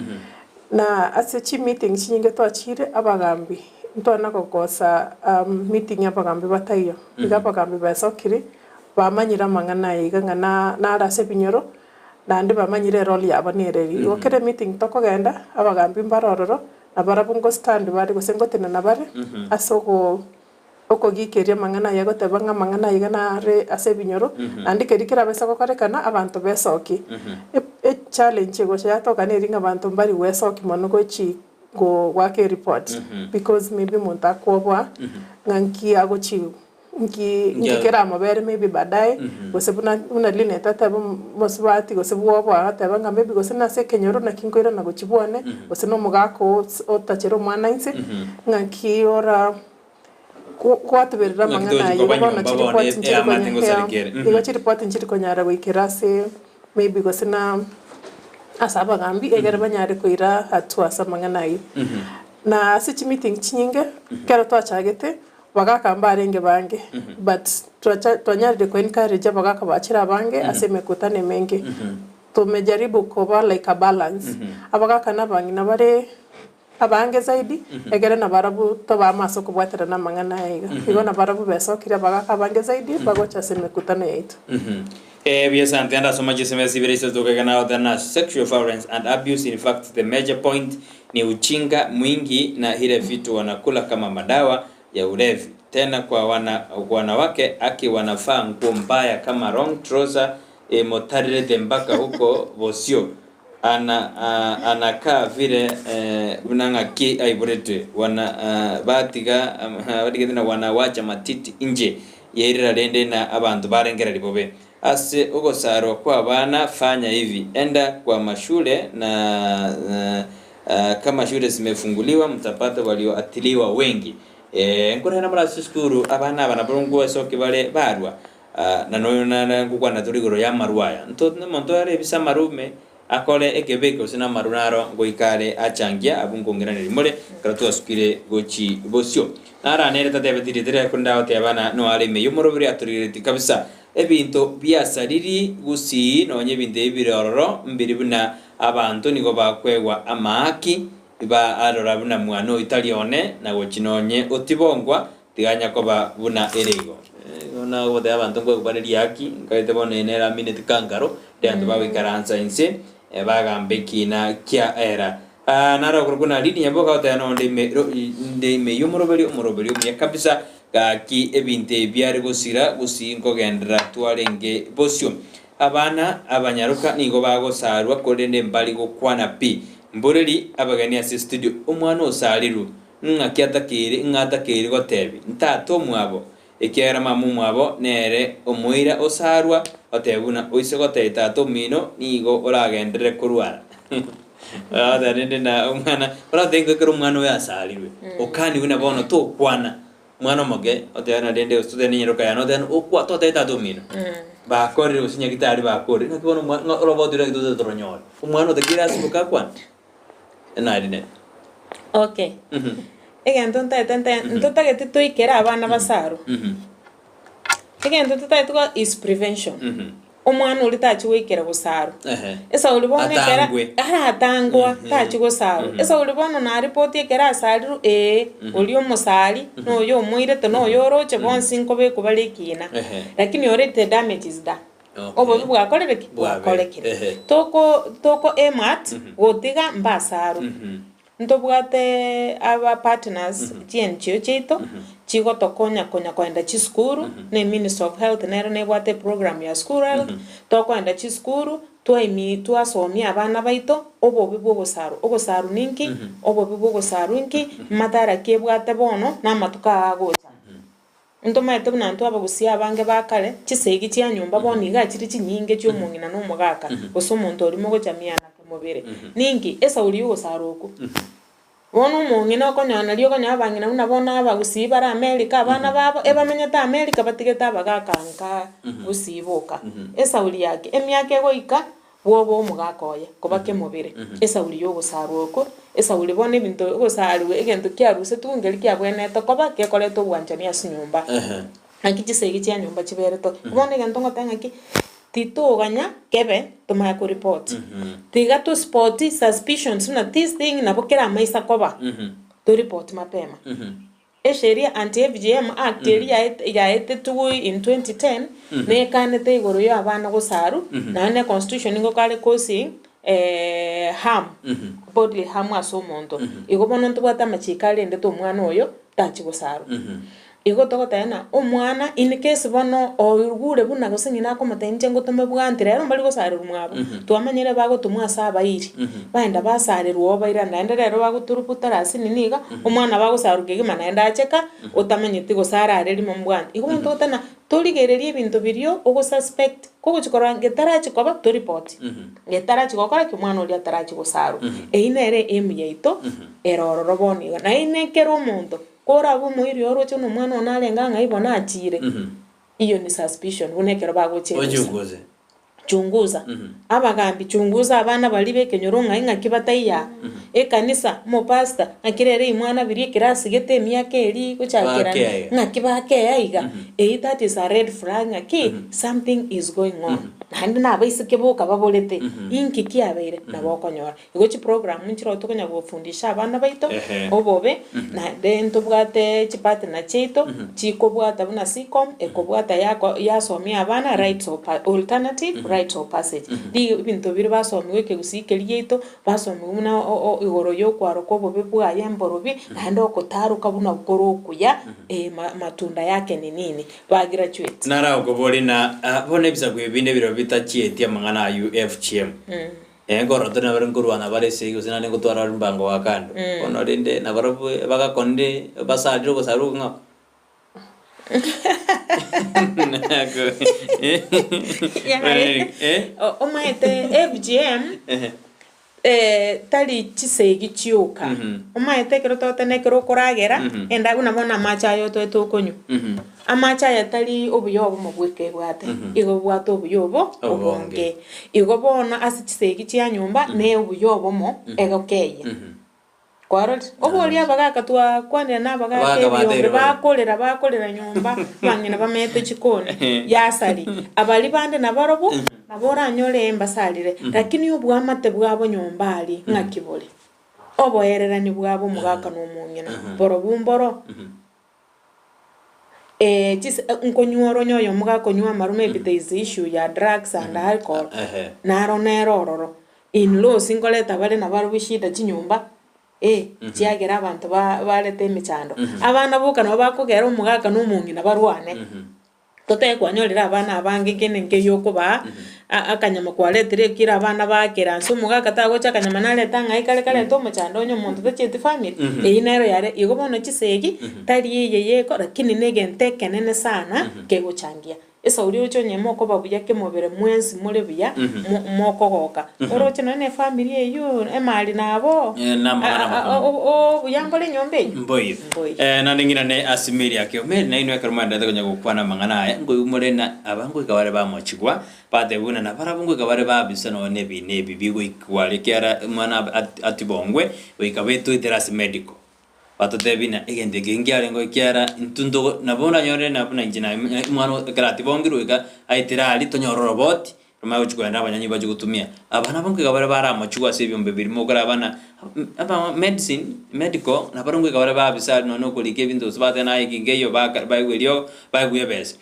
na ase chimeeting chinyinge twachire abagambi. Ntwana gokosa meeting y'abagambi bataiyo. Iga abagambi besokire, bamanyire amang'ana aya iga ng'a nare ase ebinyoro, naende bamanyire erole yabo nere eria. Igo kera emeeting tokogenda, abagambi mbare ororo, na barabwo ngo stand bare gose ngotenena bare, ase ogo okogikeria amang'ana aya goteba ng'a amang'ana aya iga nare ase ebinyoro, naende keria kerabase gokorekana, abanto besokie. Echallenge egocha yatoka neri ng'a abanto mbari gwesokia mono gochi. Goaka ereport because maybe omonto akwoboa ng'a nki agochi Nki nki keramobere maybe baadaye, gose buna buna Linet ateba omosubati gose bwobo agateba ng'a maybe gose nase ekenyoro naki nkoirana gochia bwane, gose na omogaka oo otachere omwana inse, ng'aki ora gwatuberera Ng'aki amang'ana tochi ayio koba igo bono nyomba bono chiripoti nchiri eamate konya ngosarekere. igo chiripoti nchiri konyara goikera ase maybe gose na ase abagambi egere banyare koira hatua ase amang'ana ayio. Na ase chimeeting chinyinge, ekero twachagete, Bagaka mbarenge bange, but twacha twanyarire ko encourage abagaka bachire abange ase emekutano emenge. Tumejaribu koba like a balance. Abagaka na abang'ina bare abange zaidi, ekere nabarabwo tobaame ase okobwaterana amang'ana aya iga. Igo nabarabwo besokire abagaka abange zaidi bagocha ase emekutano yaito. Ebiasante ande asoma chisemi ibere isato tokegena goteba sexual violence and abuse in fact the major point ni ujinga mwingi na ile vitu wanakula kama madawa ya ulevi tena kwa wana, wanawake aki wanavaa nguo mbaya kama long trouser emotarerete mpaka huko bosio ana uh, anakaa vile eh, buna ng'aki aiboretwe wana uh, batiga um, batigete na wanawacha matiti nje yairera rende na abanto barengereri bobe ase ogosarwa kwa abana fanya hivi enda kwa mashule na uh, kama shule zimefunguliwa mtapata walioathiriwa wengi eh, nkorera muri ase esukuru abana aba nabo ngwesoki bare barwa uh, na noyo na ngokwana tore igoro ya amarwa aya nto omonto arebisa amarume akore ekebe gose na amaru naro ngoikare achangia abwo nkong'eraneria more ekero twasukire gochi bosio. Naranere tatebeti rieta riaye korende agoteba ng'a noare ime y'omoroberi atorigeretie kabisa ebinto biasariri gusii nonya ebinto ebi bire ororo mbiri buna abanto nigo bakwegwa amaaki Iba arora buna mwana oyio tari one, na gochia nonye otibongwa, tiganya koba buna ere igo. Igo nagoteba abanto nkoigwa bare riaki, nkaete bono eye nere amineti kankaro, rianto bagoikaransa inse, bagamba ekina kia era. Naro okorokwa na Lydia Nyaboke agoteba nonde ime ro inde ime y'omoroberi, omoroberi omuya kabisa, gaki ebinto ebi biare gosira gusii nkogenderera twarenge bosio. Abana abanyaroka nigo bagosarwa korende mbari gokwana pi. Mboreri abageni ase studio omwana osarirwe ng'aki atakeire ng'a atakeire gotebi ntata omwabo ekiagera mama omwabo nere omoira osarwa otebe buna oise gotebi tata omino nigo oragenderere korwara Ogoteba rende na omwana oratebi ng'a ekero omwana oyo asarirwe okaniwe na bono tokwana Omwana omoke oteba na rende gose totebe nenyaroka yane otebe okwa totebe tata omino bakorire gose nyagitari bakorire ng'aki bono omwa ng'a oroboti ore tote toronyore omwana otakeire ase akwane nari nere. Okay, egento ntaete nte ntotagete toikere abana basarwe, egento totagete go is prevention. Omwana oria tachia goikera gosarwa. Ehe. Esauri bono ekera Atangwe. aratangwa tachia gosarwa. Esauri bono naripoti ekero asarirwe ee, oria omosari, na oyo omoirete, na oyo oroche bonsi nkobekwa bare ekina. Ehe. Lakini already the damage is done. Okay. Obobe bwakorire ki? Bwabeire. Bwakorekire. Ehe. Toko toko aim at gotiga mbasarwe. Ntobwate aba partners chi'NGO chiaito chigotokonya konya koenda chisukuru, na eministry of health nero nebwate eprogram ya school health, tokoenda chisukuru twaimi twasomia abana baito obobe bwa ogosarwa. Ogosarwa ninki? Obobe bwa ogosarwa inki? Madhara ki ebwate bono na amatuko aya agocha. Ntomaete buna intwe abagusii abange ba kare, chisegi chia nyomba bono iga chire chinyinge chi'omong'ina na omogaka, gose omonto oria mogochamiana kemobere. Ninki? Esauri y'ogosara okwo. Bono omong'ina okonyora nario okonyora abang'ina buna bono abagusii bare America, abana babo ebamenyete America batigete abagaka nka gusii boka. Esauri yake, emiaka egoika, Bwoba omogaka oye, koba kemobere, esauri y'ogosarwa okwo, esauri bono ebinto ogosarwa egento kiarusetigwe nkeri kiabwenerete koba gekoreta obwanchani ase nyomba. Naki chisegi chia nyomba chiberete bono egento ngoteba ng'aki, titoganya kebe tomanye koripoti, tiga tospoti suspicions buna this thing nabo kera amaiso koba, toripoti mapema. Esheria Anti-FGM Act eria yaetetwe in 2010 nekanete igoro ya abana gosaru naende ne constitution nigo kare causing harm, bodily harm ase omonto. Igo bono ntobwate amachiko arendete omwana oyo. Tachi gosarwa. Igo togoteba ng'a omwana in case bono oigure buna gose ng'ina akomotebia inche ngotome bwanti rero mbari gosarerwa mwabo, twamanyire bagotomwa ase abairi, baenda basarerwa oo bairane naende rero bagoturubuta rasini niga, omwana bagosarwa kegima naende ache ka, otamanyeti gose arare rimo mbwanti. Igo bono togoteba ng'a torigererie ebinto biria ogosuspect, kogochi korora getarachi koba toripoti, getarachi gokora ki omwana oria atarachi gosarwa. Eyio nere aim yaito ere ororo bono iga. Naende kera omonto. Korabe omoiri oroche buna omwana one arenge ang'ai bono achiire, eyio ni suspicion buna ekero bagocha erusa. Ochunguze. Chunguza. Abagambi chunguza abana baria b'ekenyoro ng'ai ng'aki bataiyo aa. Ekanisa, omopastor, ng'aki rero imwana biria ekerasi gete emiaka eria gochakera Bakea iga. ng'aki bakea iga. Eyio that is a red flag ng'aki something is going on. Naende nabaiseke boka baborete, inki kiabeire? Nabo okonyora. Igo chiprogram nchiroo tokonya gofundisha abana baito Ehe. obobe, naende ntobwate chipartner chiaito chikobwata buna SICOM ekobwata yako yasomia abana rites of pa alternative rites of passage. Rigo ebinto biria basomiwa ekegusii keria giaito, basomiwa buna o- o igoro ya okwaroka obobe bwaye mborobi, naende okotaroka buna kore okuya ma matunda yake ni nini, ba graduate. Naragokoborie na bono ebisaku ebi binde birobio bitachieti amang'ana ayio FGM. Ee, nkorora tore nabare nkorwana bare esegi gose naende ngotwara ore mbango wa kando. Bono rende nabarabwo bagakonire basarire ogosarwa okong'ao. Yaye. Eh? O- Omaete FGM Ehe. tari chisegi chioka. Omaete ekero togoteba ekero okoragera, enda buna bono amache aya otoete okonywa. Amache aya tari obuya obomo bweka ebwate, igo obwate obuya obo obonge. Igo bono ase chisegi chia nyomba ne obuya obomo egokeyia. Kwarorire? Oboria abagaka twakwanire na abagaka Abagaka ebiombe bateire bare. bakorera bakorera nyomba, abang'ina bamete chikoni, yasari. Abaria bande nabarobwo, nabo oranyore mbasarire, lakini oboamate bwabo nyomba aria ng'aki bore? Oboererani bwabo omogaka na omong'ina, borobwo mboro? Chis nkonywa ore onye oyomo gakonywa amarwa maybe there is issue ya drugs and alcohol, naro nere ororo. In laws nkoreta bare nabarobwo eshida chinyomba eh, chiagera abanto ba barete emechando. Abana boka nabo bakogera omogaka na omong'ina barwane. Totebe kwanyorire abana abange kende nkeiyo okobaa, a- akanyama kwaretire ekiro abana bakera nse omogaka tagocha akanyama narete ang'ai kare karete omochando onye omonto tachieti family, eyio nero yare igo bono chisegi, tari eye yeko lakini na egento ekenene sana kegochangia. Esauri oche onye mokoba buya kemobere mwensi more buya, mo- mokogoka, oroche nonye na efamiri eywo emari nabo, Eh, namang'ana amakong'u. obuya mbore enyomba eywo. Mboiyo. Mboiyo. Eh, naende ng'irane ase Mary akio. Mary nainwe ekero mwaenderete konya gokwana amang'ana aya, nkoigwa more na aba ngoika bare bamochigwa, batebigwa buna nabarabwo ngoika bare babisa nonya na ebi na ebi bigoikwa aria ekiagera omwana abe at- atibongwe, goika betoetere ase medical. Batotebie ng'a egento eke nkiarenge ekiagera intwe ntogo nabo oranyore na buna inche naye omwana ekero atibongirwe goika aetere aria tonyore oroboti, Bamanye gochia kogenda abanyanyi bachie gotumia. Aba nabo nkoiga bare baramochigwe ase ebiombe biria mokore abana aba medicine, medical nabarabwo nkoiga bare babisa aria nonya okorika ebinto gose bateba naye eki nkeiyo baka baigwe eriogo baigwe ebesa.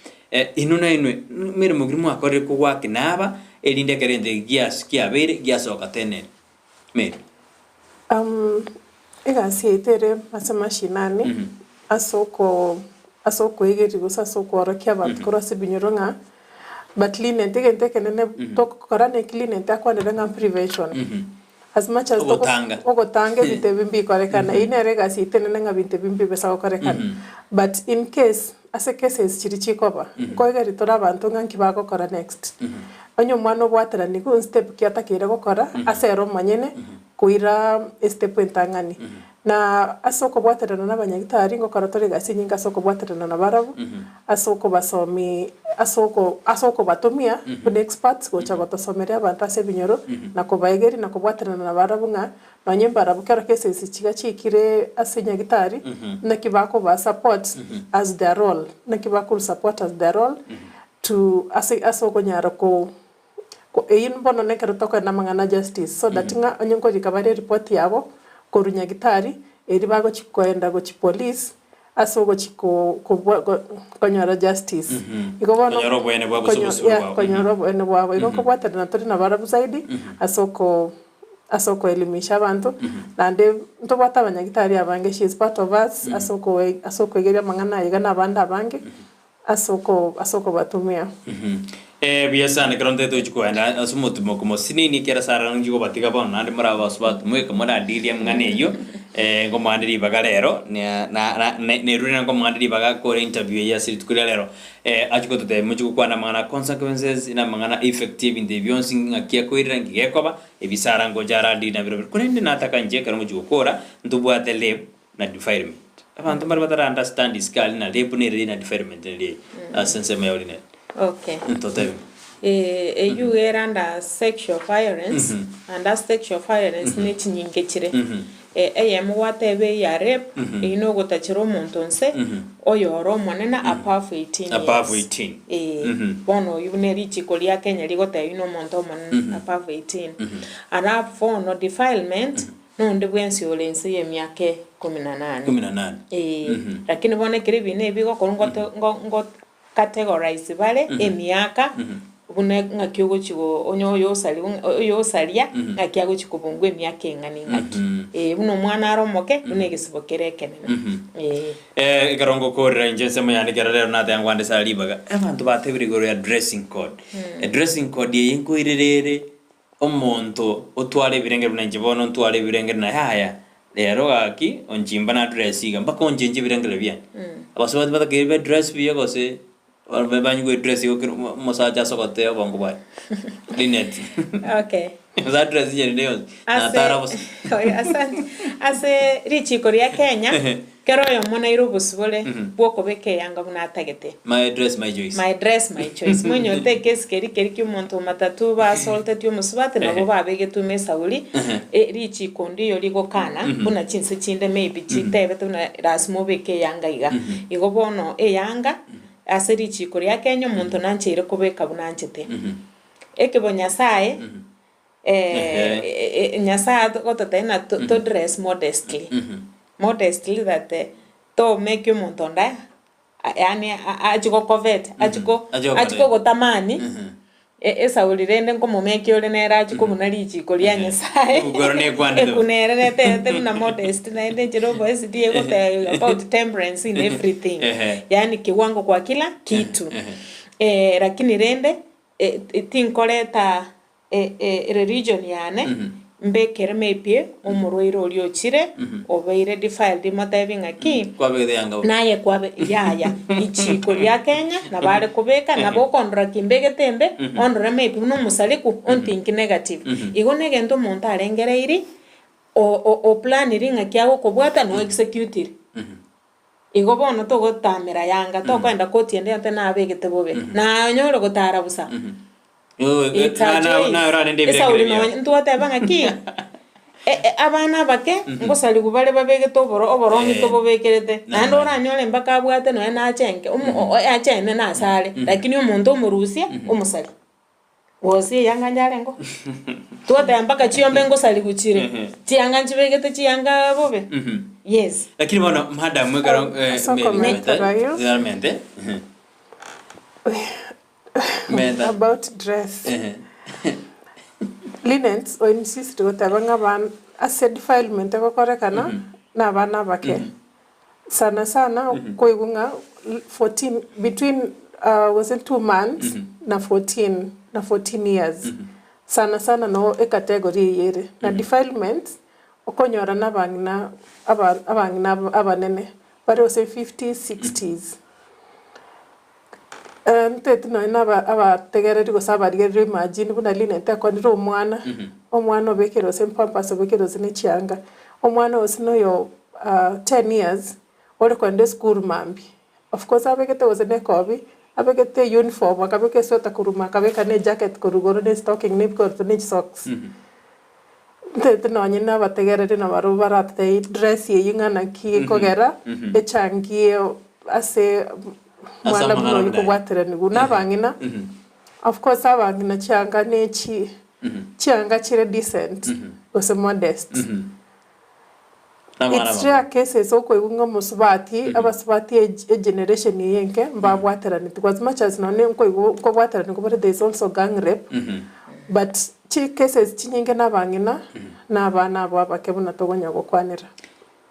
Inwe nainwe emeremo keria mwakorire kogwaki naba erinde ekero egento eke gias kiabeire giasoka tenene. Mary. Egasi yaito ere ase mashinani ase oko ase okoegeria gose ase okoorokia abanto korwa ase ebinyoro ng'a bacleanete egento ekenene togokora ne cleanent akwanire ng'a prevention. As much as toko Ogotanga. ogotanga ebinto ebi mbikorekana, eyio nere egasi yaito enene ng'a binto ebi mbibesa gokorekana. But in case, ase cases chiria chikoba, nkoegeria tore abanto ng'a nki bagokora next. Onye omwana obwateranigwe nstep ki atakeire gokora ase ere omonyene koira estep entang'ani. Na ase okobwaterana na abanyagitari ngokora tore egasi enyinge ase okobwaterana nabarabwo, ase okobasomi ase oko ase okobatomia buna experts gocha gotosomeria abanto ase ebinyoro na kobaegeria na kobwaterana nabarabwo ng'a nonye mbarabwo kero cases chiga chiikire ase nyagitari naki bakoba support as their role, naki bakoru support as their role to ase ase okonyara ko Eyio bono nekero tokoenda amang'ana a justice so that ng'a onye nkorika bare eripoti yabo korwa nyagitari eria bagochi koenda gochi police ase ogochi ko kobua ko konyora justice. Igo bono Konyora oboene bwabo gose konyo obosibore yeah bwabo. konyora oboene bwabo. Igo nkobwaterana tore nabarabwo zaidi ase oko. ase okoelimisha abanto, naende ntobwate abanyagitari abange, she is part of us ase okoe ase okoegeria amang'ana aya iga na abande abange, ase oko ase okobatumia. Eh, buya sana ekero ntagete gochia kogenda ase omotimoko mosinini ekero ase aroro nchia kobatiga bono naende more abasubati mweka moradirie amang'ana eyio, nkomoande ribaga rero na na na nerure nkomoande ribaga akore interview eye ase rituko ria rero. Achie gototebia mochie gokwana amang'ana a consequences na amang'ana effect ya ebinto ebi bionsi ng'aki akoirera nki gekoba, ebisara ngocha aradiri nabirobio. Korende nataka inche ekero ngochia gokora, ntobwate rape na defilement. Abanto mbare batara understand isiko aria na rape nere na defilement nere eye ase ensemo ya Orinet. Okay. Totebie. Eyio iga ere under sexual violence, under sexual violence ne chinyinge chire. Eyemo gwateba eya rape, eyio nogotachera omonto nse, oyore omonene above 18 years. Above 18. Ee, bono oyio buna richiko ria Kenya rigoteba oyio nomonto omonene above 18. Alafu bono defilement, nonde bwensi ore inse y'emiaka ikomi na nane. Ikomi na nane. Ee, lakini bono ekero ebinto ebi bigokorwa ngote ngo ngo categorize bare emiaka buna ng'aki ogochi go onye oyosaria oyosaria ng'aki agochi kobongwa emiaka eng'ana eng'aki. Ee, buna omwana are omoke, buna egesibo kere ekenene, ee. Ekero ngokoorera inche ensemo yane ekero rero nateba ngwande sara ribaga, abanto batebire igoro ya dressing code. Edressing code eye nkoirera ere Omonto otware ebirengero buna inche bono ntware ebirengero na yaya, rero gaki onchimba na dress iga mpaka onchenche ebirengero biane. Abasubati batakeire be dress buya gose ba- banywe dress igo kera omo- omosacha asogote obongo bwaye. Linet. Okay. Gose adress inche rende yonsi, Ase natara bosa. oyo asante. Ase richiko ria Kenya, kera oyomo naire obosibore bw'okobeka eyanga buna atagete. My dress my choice. My dress my choice. Monyote ekesi keria keria kia omonto o matatu basoltetie omosubati nabo babegetwe ime esauri, e richiko ndiyo rigokana buna chinse chinde maybe chitebete buna lasima obeke eyanga iga. Igo bono eyanga ase richiko ria Kenya omonto nancheire kobeka buna anchete. Ekebo Nyasaye Nyasaye agototebia ng'a to dress modestly, modestly that tomake omonto onde yaani achie gocovet, achie ko Achie achie gokorera. kogotamani, esauri rende nkomomeki ore nere achie kobuna richiko ria Nyasaye, Ebuku ero nekwanete. Eku nere netebete buna modest naende enchera oboesidi egoteba about temperance in everything, yaani kiwango kwa kila kitu. Lakini rende, tinkoreta religion yane, mbekere maybe omorwaire oria ochire, obeire defiled motebi ng'aki, Kwabegete yanga bo. naye kwabe yaya, richiko ria Kenya nabo are kobeka, nabo okondora ki mbegete embe, ondore maybe buna omosariku, onthink negative. Igo na egento omonto arengereiri, o- o- oplaniri ng'aki agokobwata na oexecutiri. Igo bono togotamera yanga, tokoenda koti ende yonte nabegete bobe, naye onyore gotara bosa. It's a choice. Esauri nonye ntwateba ng'aki, e- e- abana abake ngosarigwa bare babegete oboro oboronge tobobekerete, naende oranyore mpaka abwate nonya nachenke omo o- o achene nase are, lakini omonto omorusia, omosari. Gose eyanga nyarengo, twateba mpaka chiombe ngosarigwa chire, chianga nchibegete chianga bobe, yes. Lakini bono madam ekero eh, Ase okomentera ayio. mente menta About dress. Ehe. Linens o insist goteba ng'a abana ase defilement egokorekana na abana abake. Sana sana koigwa ng'a 14 between gose 2 months na 14 na 14 years sana sana no ecategory eyio ere. Na defilement okonyora na abang'ina aba abang'ina abanene bare gose 50s, 60s. Ntaeti nonye na aba abategereri gose abarigereri imagine buna Linet akonire omwana, omwana obekire gose epampers obekire gose ne chianga, omwana gose na oyo 10 years ore kogenda esukuru mambia, of course abegete gose na ekobi, abegete uniform akabeka esweta korwa ime akabeka na ejacket korwa igoro na estocking na ebikoroto na chisocks. Ntaete nonye na abategereri nabarobwo baratotebie dress eyio ng'a naki ekogera echangie ase Ase mwana buna amang'ana oyio buna aya. kobwateraniwa. Na abang'ina, of course abang'ina chianga ne chi chianga chire decent gose modest. N'abana It's babo. rare cases okoigwa ng'a omosubati, abasubati ege egeneration eye enke mbabwateraneti. As much as nonye nkoigwa nkobwateraniwa bare there is also gang rape, but. Chi cases chinyinge na abang'ina na abana abo abake buna togonya gokwanera.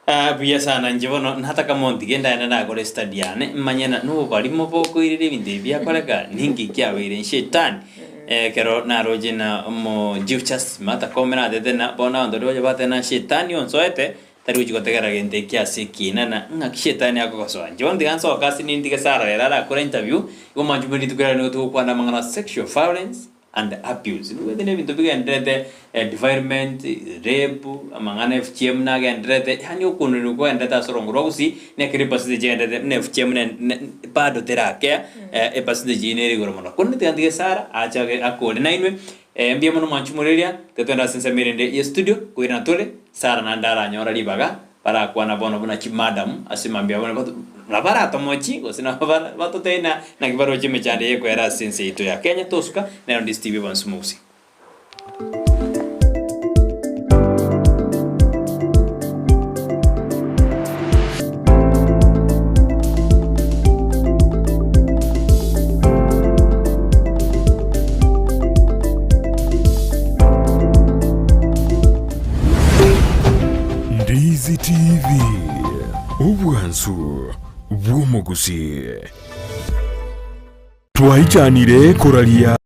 Ah, buya sana inche bono nataka montige ndaende ndakore study yane manye na noborimo bokoirera ebinto ebi biakoreka ninki kiabeire shetani ekero naroche na omo chief justice Martha Koome natete na bono abanto baria bacha bateba na shetani onsoete tari gochi gotegerera gento eki ase ekina na ng'aki shetani akogosoa. Inche bono tiga nsoke ase nintige Sarah ere arakore interview, igo mwanche buna rituko riaye nigo togokwana amang'ana sexual violence and abuse. Nigo na ebinto bigendererete defilement, rape, amang'ana FGM nagendererete, yaani okonerwa kogendererete ase orongo rwa gusii, na ekero epercentage egendererete buna FGM ne ne bado terakea, epercentage eyio nere igoro mono. Korende tiga ntige Sarah ache age akore nainwe, mbuya mono mwanche moreria, tiga togende ase ensemo erende ye studio, koirana tore, Sarah naende aranyora ribaga, Barakwana bono buna chimadam ase mambia bono bato nabo baratomochi gose nabo bara batotebie na naki baroche emechando eye ekoera ase ense yaito ya Kenya tosuka nero ndi Steve Evans Mousi. Ndizi TV, obwansu bw'omogusii. Twaichanire koraria.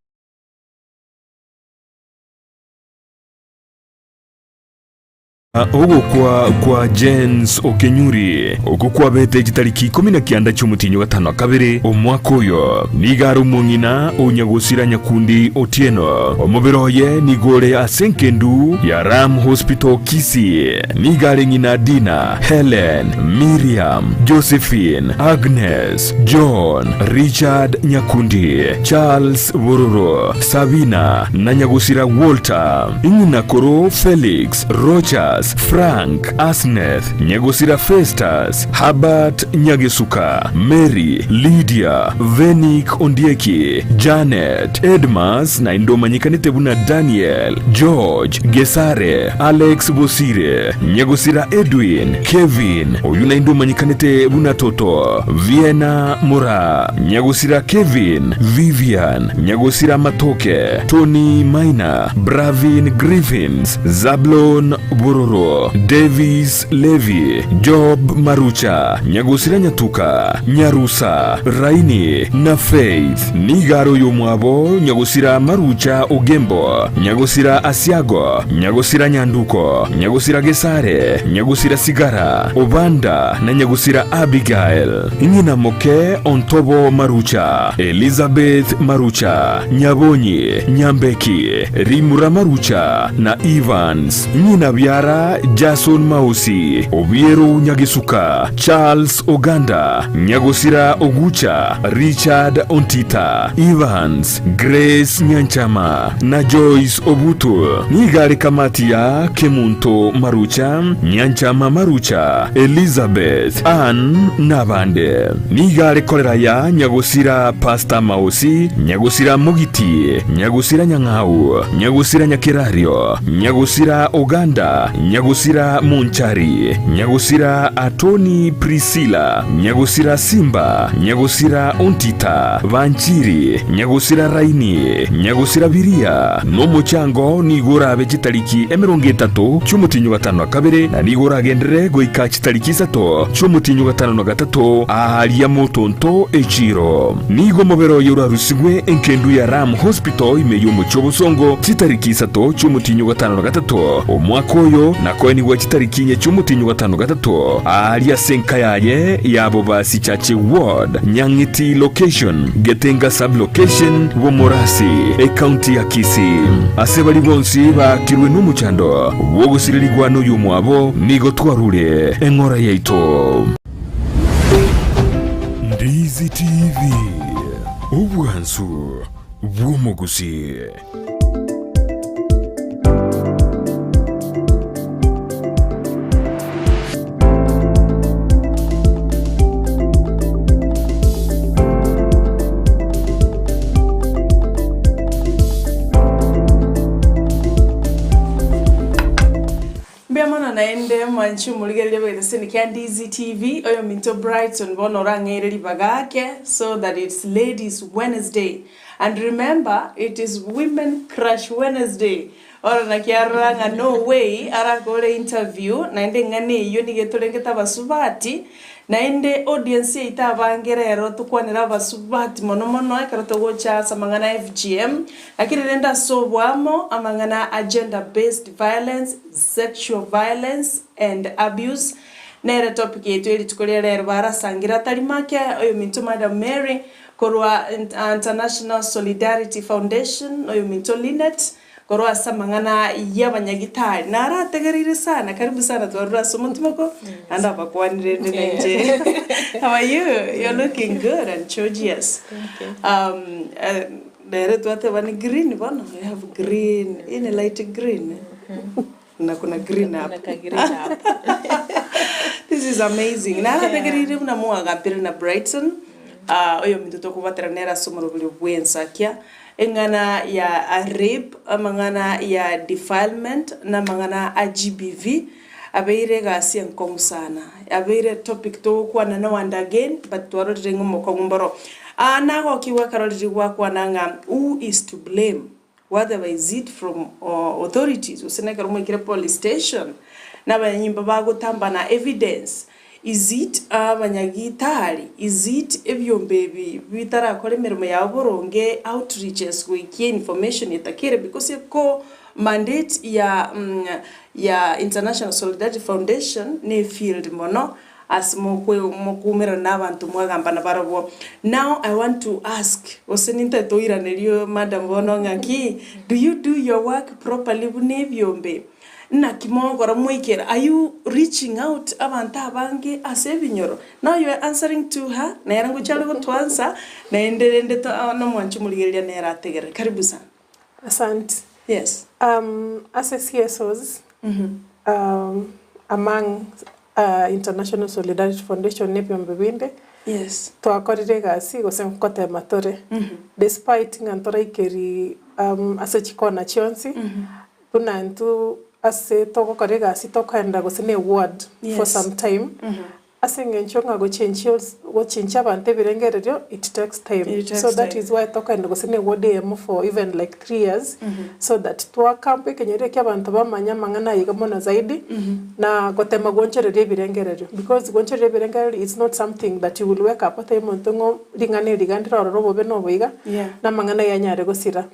Ogokwa kwa Jens Okenyuri okwo kwabete chitariki ikomi na kianda chi'omotienyi o gatano na kabere omwaka oyo, nigo are omong'ina o Nyagosira Nyakundi Otieno. Omobere oye nigo ore ase engendu ya Ram Hospital Kisii. Nigo are ng'ina Dina, Helen, Miriam, Josephine, Agnes, John, Richard Nyakundi, Charles Bororo, Sabina, na Nyagosira Walter. Ng'ina koro Felix, Rochas, Frank, Asneth, Nyagosira Festus, Herbert Nyagesuka, Mary, Lydia, Venick Ondieki, Janet, Edmas naende omanyekanete buna Daniel, George, Gesare, Alex Bosire, Nyagosira Edwin, Kevin, oyio naende omanyekanete buna Toto, Vienna Moraa, Nyagosira Kevin, Vivian, Nyagosira Matoke, Tony Maina, Bravin Griffins, Zablon Bororo, Davis Levi, Job Marucha, Nyagosira Nyatuka, Nyarusa, Raini, na Faith. Nigo are oyomwabo Nyagosira Marucha Ogembo, Nyagosira Asiago, Nyagosira Nyanduko, Nyagosira Gesare, Nyagosira Sigara, Obanda, na Nyagosira Abigael. Ng'ina moke Ontobo Marucha, Elizabeth Marucha, Nyabonyi, Nyambeki, Rimura Marucha, na Evans. Ng'ina biara Jason Mausi, Obiero Nyagesuka, Charles Oganda, Nyagosira Ogucha, Richard Ontita, Evans, Grace Nyanchama, na Joyce Obutu. Nigo are kamati ya Kemunto Marucha, Nyanchama Marucha, Elizabeth, Ann, nabande. Nigo are korera ya Nyagosira Pastor Maosi, Nyagosira Mogiti, Nyagosira Nyang'au, Nyagosira Nyakerario, Nyagosira Oganda, Nyagosira Monchari, Nyagosira Atoni Priscilla, Nyagosira Simba, Nyagosira Ontita, Banchiri, Nyagosira Raini, Nyagosira Biria, nomochango nigo orabe chitariki emerongo etato chi'omotienyi o gatano na kabere, na nigo oragenderere goika chitariki isato chi'omotienyi o gatano na gatato aaria motonto echiiro. Nigo omobere oye orarusigwe enkendu ya Ram Hospital ime y'omochie obosongo chitariki isato chi'omotienyi o gatano na gatato omwaka oyo, na koenigwa chitariki inye chi'omotienyi o gatano na gatato aaria ase enka yaye ya Bobasi Chache Ward, Nyang'iti Location, Getenga Sub-Location, Bomorasi, Ecounty ya Kisii. Ase baria bonsi baakirwe nomochando bw'ogosirerigwa noyomwabo, nigo twarure eng'ora yaito. Ndizi TV, obwansu bw'omogusii. Mbuya mono naende. Omwanchi omorigereria bw'egeseni kia Ndizi TV, oyominto Brighton bono orang'eire ribaga ake so that it's Ladies Wednesday and remember it is Women Crush Wednesday. Oro naki arora ng'a no way arakore interview naende eng'ana eyio nigo etorengete abasubati naende audience yaito abange rero tokwanere abasubati mono mono ekero togocha ase amang'ana a FGM lakini rende ase oboamo amang'ana a gender based violence, sexual violence and abuse nere topic yaito ye rituko ria rero barasangire atari make oyominto Madam Mary korwa International Solidarity Foundation oyominto Linet Korwa ase amang'ana y'abanyagitari narategereire sana, karibu sana twarure ase omotimoko, naende abakwanire rende nainche. How are you? You're looking good and gorgeous. Um, eh, nere twateba ni green bono, we have green, hii ni light green. Na kuna green Kuna hapa. ka green hapa. This is amazing. Narategereire buna mwagambire na Brighton. Ah, oyominto tokobatera nere ase omorobori bw'ensakia. Eng'ana ya rape, amang'ana ya defilement, na amang'ana a GBV, abeire egasi enkong'u sana. Abeire topic togokwana now and again, but twarorire ng'a omokong'u mboro. Aa nagokigwa ekero riria gwakwana ng'a who is to blame, whatever is it from authorities, gose nekero mwaikire police station, na abanyanyimbo bagotambana evidence, Is it abanyagitari? Is it ebiombe ebi bitarakora emeremo yabo boronge, outreaches goikia information etakere because eko mandate ya ya International Solidarity Foundation ne field mono ase mokwe mokoumerana na abanto mwagamba nabarabwo. Now I want to ask gose nintagete oiranerio madam bono ng'aki, do you do your work properly buna ebiombe? Naki mogokora moikere? Are you reaching out abanto abange ase ebinyoro? Now you are answering to her, nere ngochia are gotoansa, naende rende to nomwanchi omorigereria nere ategerere. Karibu sana. Asante. Yes. Ase CSOs, among International Solidarity Foundation na ebiombe binde, Yes. twakorire egasi gose nkotema tore, despite ng'a ntoraikeri ase chikona chionsi, Buna intwe ase togokora egasi tokoenda gose ne ward for some time, ase eng'encho ng'a gochenchia os gochenchia abanto ebirengererio it takes time. It takes So that time. is why tokoenda gose ne ward eyemo for even like 3 years, so that twakampa ekenyoro ekia abanto bamanye amang'ana aya iga mono zaidi, na gotema gwochoreria ebirengererio. Because gwochoreria ebirengererio it's not something that you will wake up otebie omonto ng'o ring'ana eri iga ndire ororo obobe na obo iga, na amang'ana aya anyare gosira.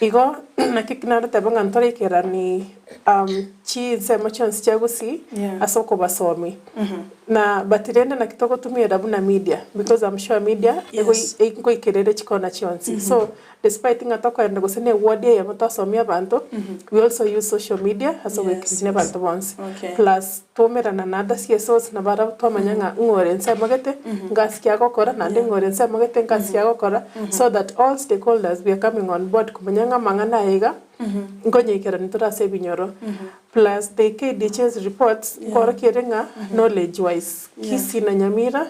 Igo naki naretebe ng'a ntoreikerani chinsemo chionsi chia Gusii ase okobasomia. Na but rende naki togotumiera buna media because I'm sure media ngoikera ere chikona chionsi. So despite ng'a tokoenda gose na eward eyemo twasomia abanto, we also use social media ase ogoikerania abanto bonsi. Plus twaumerana na other CSOs nabarabwo twamanya ng'a ng'o ore ensemo gete, ngasi ki agokora, naende ng'o ore ensemo gete, ngasi ki agokora, so that all stakeholders we are coming on board komanya ng'a amang'ana aya iga, nkonyekerania tore ase ebinyoro. Plus the KDHS reports, nkoorokia ere ng'a knowledge wise, Kisii na Nyamira,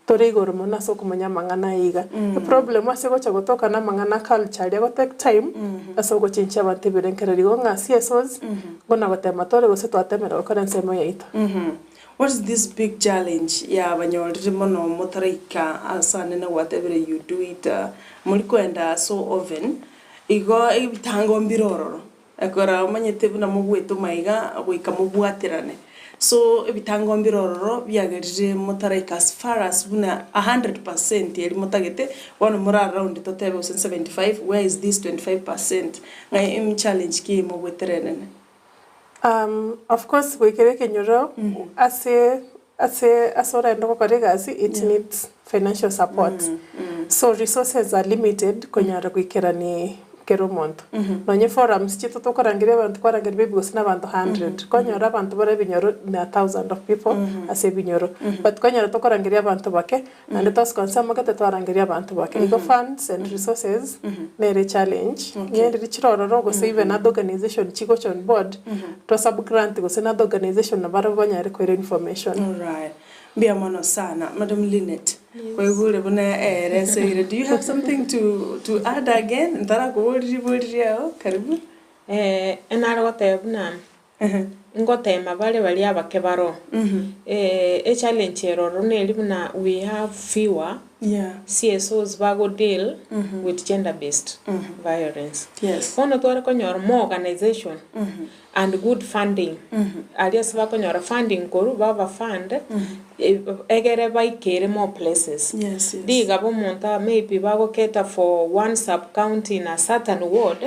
tore igoro mono ase okomanya amang'ana aya iga. Eproblem ase gocha gotoka na amang'ana a culture aria go take time ase ogochenchia abanto ebirengererio igo ng'a CSOs buna gotema tore gose twatemire gokora ensemo yaito. What is this big challenge yabanyorire mono motaraika ase anene gwatebire you do it mori koenda ase oven igo ebitango mbire ororo Ekero omanyete buna mogwetoma iga, goika mobwaterane. So ebitango mbire ororo biagerire motaraika as far as buna a hundred percent eri motagete, bono more around totebe gose 75, where is this 25 percent? Ng'ai em challenge ki mogwetere enene? Of course goikera ekenyoro ase ase ase oraende gokora egasi it needs financial support. So resources are limited konyara goikerani kera omonto. Nonye forums chiaito tokorangeria abanto kwarangeria maybe gose na abanto hundred, kwanyora abanto bare ebinyoro na thousand of people ase ebinyoro. But kwanyora tokorangeria abanto bake, naende twasuka nse amagete twarangeria abanto bake. Igo funds and resources nere echallenge, ng'ende chire ororo gose even other organization chigocha on board, twa sub grant gose na other organization nabarabwo banyare koira information. Alright. Mbuya mono sana. Madam Linet, kwaigure buna eereseire. Do you have something to, to add again? Ntarakoboria ribori riao, karibu. Nare goteba buna, Ngotema bare baria abake baroo. Echallenge ere ororo neri buna we have fewer Yeah. CSOs bago deal with gender based violence. Yes. Bono tware konyora more organization and good funding aria ase bakonyora funding korwa baba fund egere baikere more places. Yes, yes. Riga bo omonto aa maybe bago cater for one sub county in a certain ward,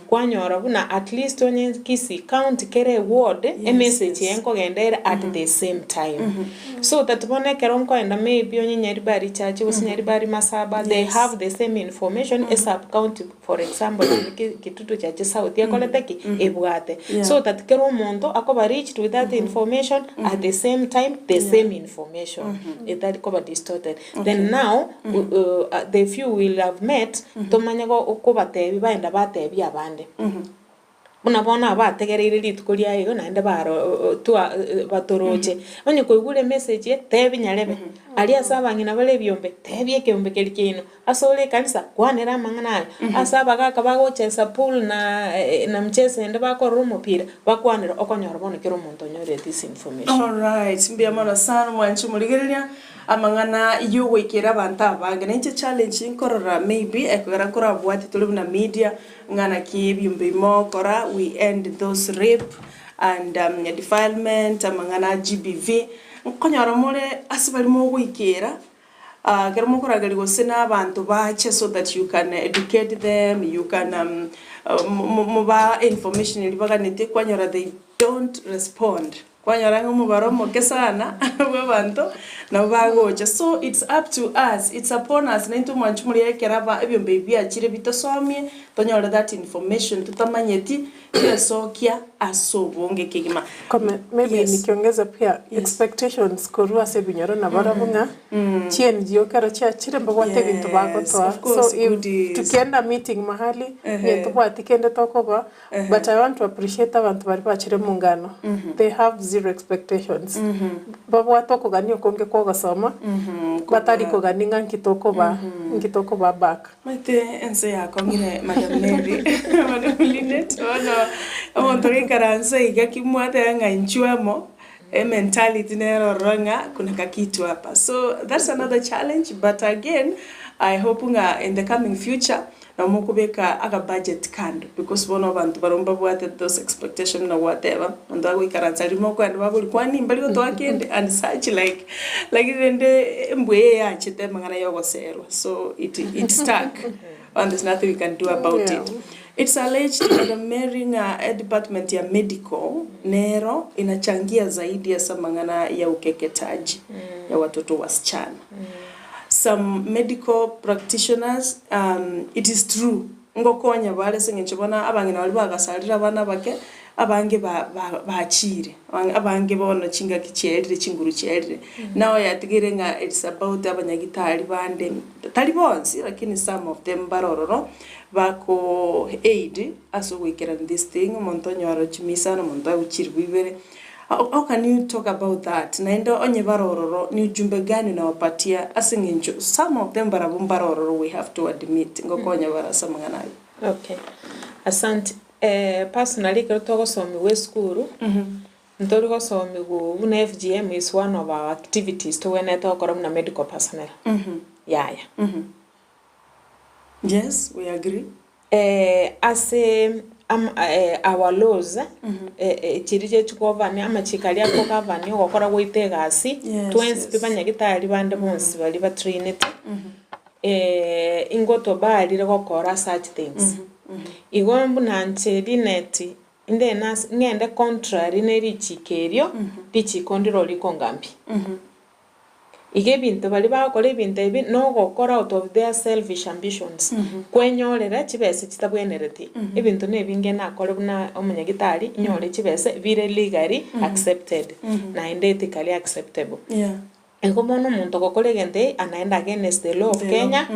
kwanyora buna at least onye Kisii county kere eward, emessage eye nkogenda ere at the same time. So that bono ekero nkoenda maybe onye Nyaribari church gose Nyaribari Masaba, they have the same information e sub county for example onye ki- Kitutu church south ekorete ki? Ebwate. So that kera omonto akoba reached with that information at the same time, the same information etari koba distorted. Then now the few we have met, tomanye go kobatebia baenda batebia abande. Buna bono abategereire rituko riaye igo naende baro twa batoroche. Onye koigure emessage eye, tebia nyarebe, aria ase abang'ina bare ebiombe, tebia ekeombe keria kiaino, ase ore ekanisa, kwanera amang'ana aya, ase abagaka bagochesa pool na na mcheso ende bakorora omopira, bakwanere okonyora bono kera omonto onyorire this information. Alright, mbuya mono sana mwanche morigereria amang'ana yogoikera abanto abange. Nainche challenge nkorora maybe ekogera nkorabwate tore buna media ng'a naki ebiombe ebi mogokora we end those rape and defilement amang'ana a GBV. Nkonyora more ase baria mogoikera ekero mokorageria gose na abanto bache so that you can educate them, you can mobaa information eria baganetie kwanyora they don't respond. Kwanyora ng'a omobaro omoke sana bw'abanto nabo bagocha. So it's up to us, it's upon us naintwe mwanche moria ekero aba ebiombe ebi biachire bitosomie, tonyore that information totamanyeti, twesokia ase obonge kegima. Kome, maybe Yes. nikiongeza pia Yes. expectations korwa ase ebinyoro nabarabwo ng'a chiNGO ekero chiachire mbabwate ebinto Yes, bagotoa. of course, So if goodies. tukienda meeting mahali, Ehe. onye ntobwati kende tokoba, But I want to appreciate abanto baria bachire mungano, they have zero expectations. Babwate okogania okonge kwa ogosoma, batari kogania ng'a nki tokoba, nki tokoba back. Maete ense yakong'ire Madam Mary, Madam Linet, bono omonto ogoikaransa iga ki mwateba ng'a inchuo amo, ementality nere ororo ng'a kuna kakitu hapa. So that's another challenge but again, I hope ng'a in the coming future, Nabo mokobeka aga budget kando because bono abanto barobwo mbabwate those expectation buna gwateba, monto agoikaransa riria mokoenda baborie kwani mbari gotoa kende and such like lakini rende embwa eye yachete amang'ana ya ogoserwa so it it stuck and there's nothing we can do about it. It's alleged Madam Mary ng'a edepartment ya medical nero inachangia zaidi ase amang'ana ya ukeketaji ya watoto wasichana. Some medical practitioners it is true ngokonya bare ase eng'encho bono abang'ina baria bagasarire abana abake, abange ba ba bachiire, abange bono chingaki chiaerire chinguru chiaerire. Nao yatigeire ng'a it's about abanyagitari bande, tari bonsi lakini some of them mbare ororo, bako aid ase ogoikerania this thing, omonto onyora chimisano, omonto agochirigwa ibere. How can you talk about that? Naende onye bare ororo ni ujumbe gani unawapatia ase eng'encho some of them barabwo mbare ororo we have to admit ngokonya bare ase amang'ana ayio. Okay, asante. Personally ekero togosomigwa esukuru, ntori gosomigwa buna FGM is one of our activities togwenerete gokora buna medical personnel, yaya. Yes, we agree. Ase our laws, chiria chigochi govern amachiko aria akogovern ogokora gwaito egasi, twensi pi banyagitari bande bonsi baria batrainete, ingo tobarire gokora such things. Igo buna inche Linet, inde nase ng'ende contrary ne richiko erio, richiko ndiro rikongambia. Iga ebinto baria bagokora ebinto ebi nogokora out of their selfish ambitions, kwenyorera chibesa chitabwenereti. Ebinto na ebinge nakore buna omonyagitari, nyore chibesa bire legally accepted, naende ethically acceptable. Igo bono omonto ogokora egento eye anaende against the law of The law, Kenya,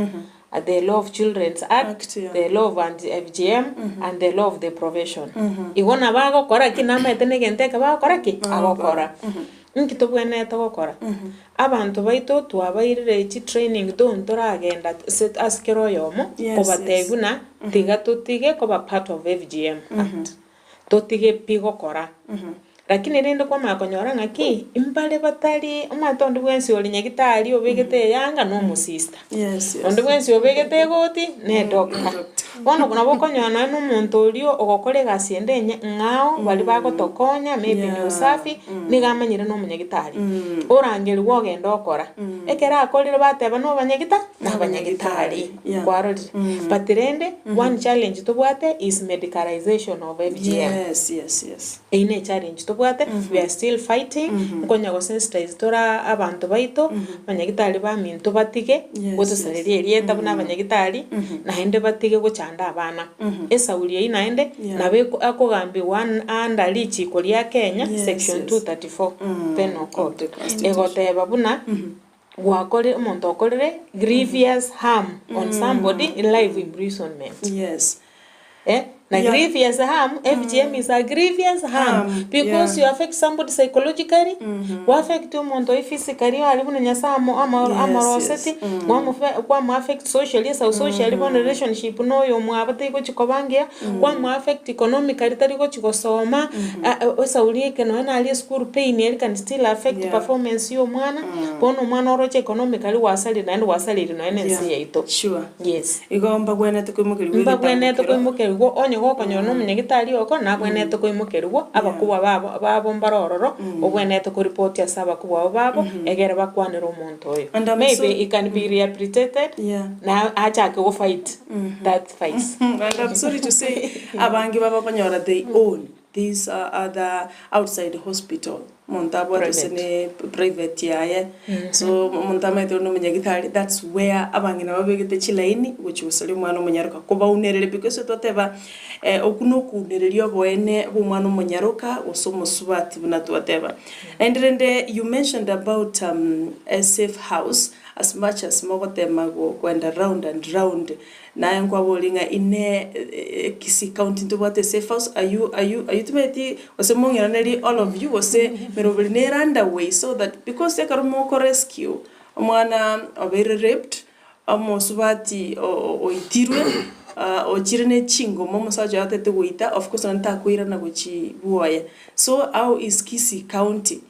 the law of Children's Act, Act, yeah. the law of anti FGM, and the law of the profession. Igo nabo agokora ki namaete na egento eke bagokora ki? Agokora. Inki tobwenerete gokora? Abanto baito twabairire chi training though ntoragenda ase ase kera oyomo, kobatebia buna tiga totige koba part of FGM Act. Totige pi gokora. Lakini rende kwamanya konyora ng'aki, mbare batari omanyete onde bwensi ore nyagitari obegete eyanga na omosista. Yes, yes. Onde bwensi obegete egoti na edoctor. Edoctor. Bono nabo okonyora nonya na omonto oria ogokora egasi ende enye ng'ao, baria bagotokonya maybe ni Yeah. usafi, nigo amanyire na omonyagitari. Orangerigwe ogende okora. Ekero akorire bateba na obanyagita na abanyagitari. Yeah. Kwarorire. But rende, one challenge tobwate is medicalization of FGM. Yes, yes, yes. Eyio ne challenge tobwate, we are still fighting, nkonya go sensitize tore abanto baito, abanyagitari baminto batige Yes, gotosareria erieta buna abanyagitari, naende batige gochanda abana. Esauri eyio naende, Yeah. nabo eko ekogambigwa an- under richiko ria Kenya, Yes, section yes. 234 penal Of code, the constitution. egoteba buna, gwakore omonto okorire grievous harm on somebody, life imprisonment. Yes. Eh, na Yeah. grievous harm, FGM is a grievous harm Harm, because yeah. you affect somebody psychologically, mm affect omonto oyi physically ari buna Nyasaye amo- amo- Yes, amoroseti, yes. kwamofe- kwamoaffect socially ase socially bono relationship na oyo omwabo tari koba ngiya, kwamoaffect economically tari gochi gosoma, esauri eke nonya naria eschool pain eri can still affect Yeah. performance ya omwana, bono omwana oroche economically gwasarire naende gwasareiri nonya na ense Yeah. yaito. Sure. Yes. Igo mbagwenerete koimokerigwa Mbabwenerete egetambo kero. koimokerigwa onye gokonyora na omonyagitari oko nabwenerete koimokerigwa abakubwa babo babo mbare ororo obwenerete koripoti ase abakubwa abo babo egere bakwanere omonto oyo. And I'm Maybe so- he can be rehabilitated Yeah. na achake gofight that fight. And I'm sorry to say, abange babakonyora they own these other outside hospital. Omonto abwate ase ne private yaye. So omonto amaete onde omonyagitari, that's where abang'ina babegete chilaini gochia gosaria omwana omonyaroka kobaunerere because twateba okwo na okounereria oboene bwa omwana omonyaroka gose omosubati buna twateba. Naende rende you mentioned about a safe house as much as mogotema goenda round and round Naye nkwaborie ng'a inee Kisii county ntobwate safe house are you are you are you timanyeti gose mong'iranerie all of you gose meroberi nere under way so that because ekero moko rescue omwana obeire raped omosubati oitirwe ochire ne chingoma omosacha oye atagete goita of course naende takoirana gochia bwoye so how is Kisii county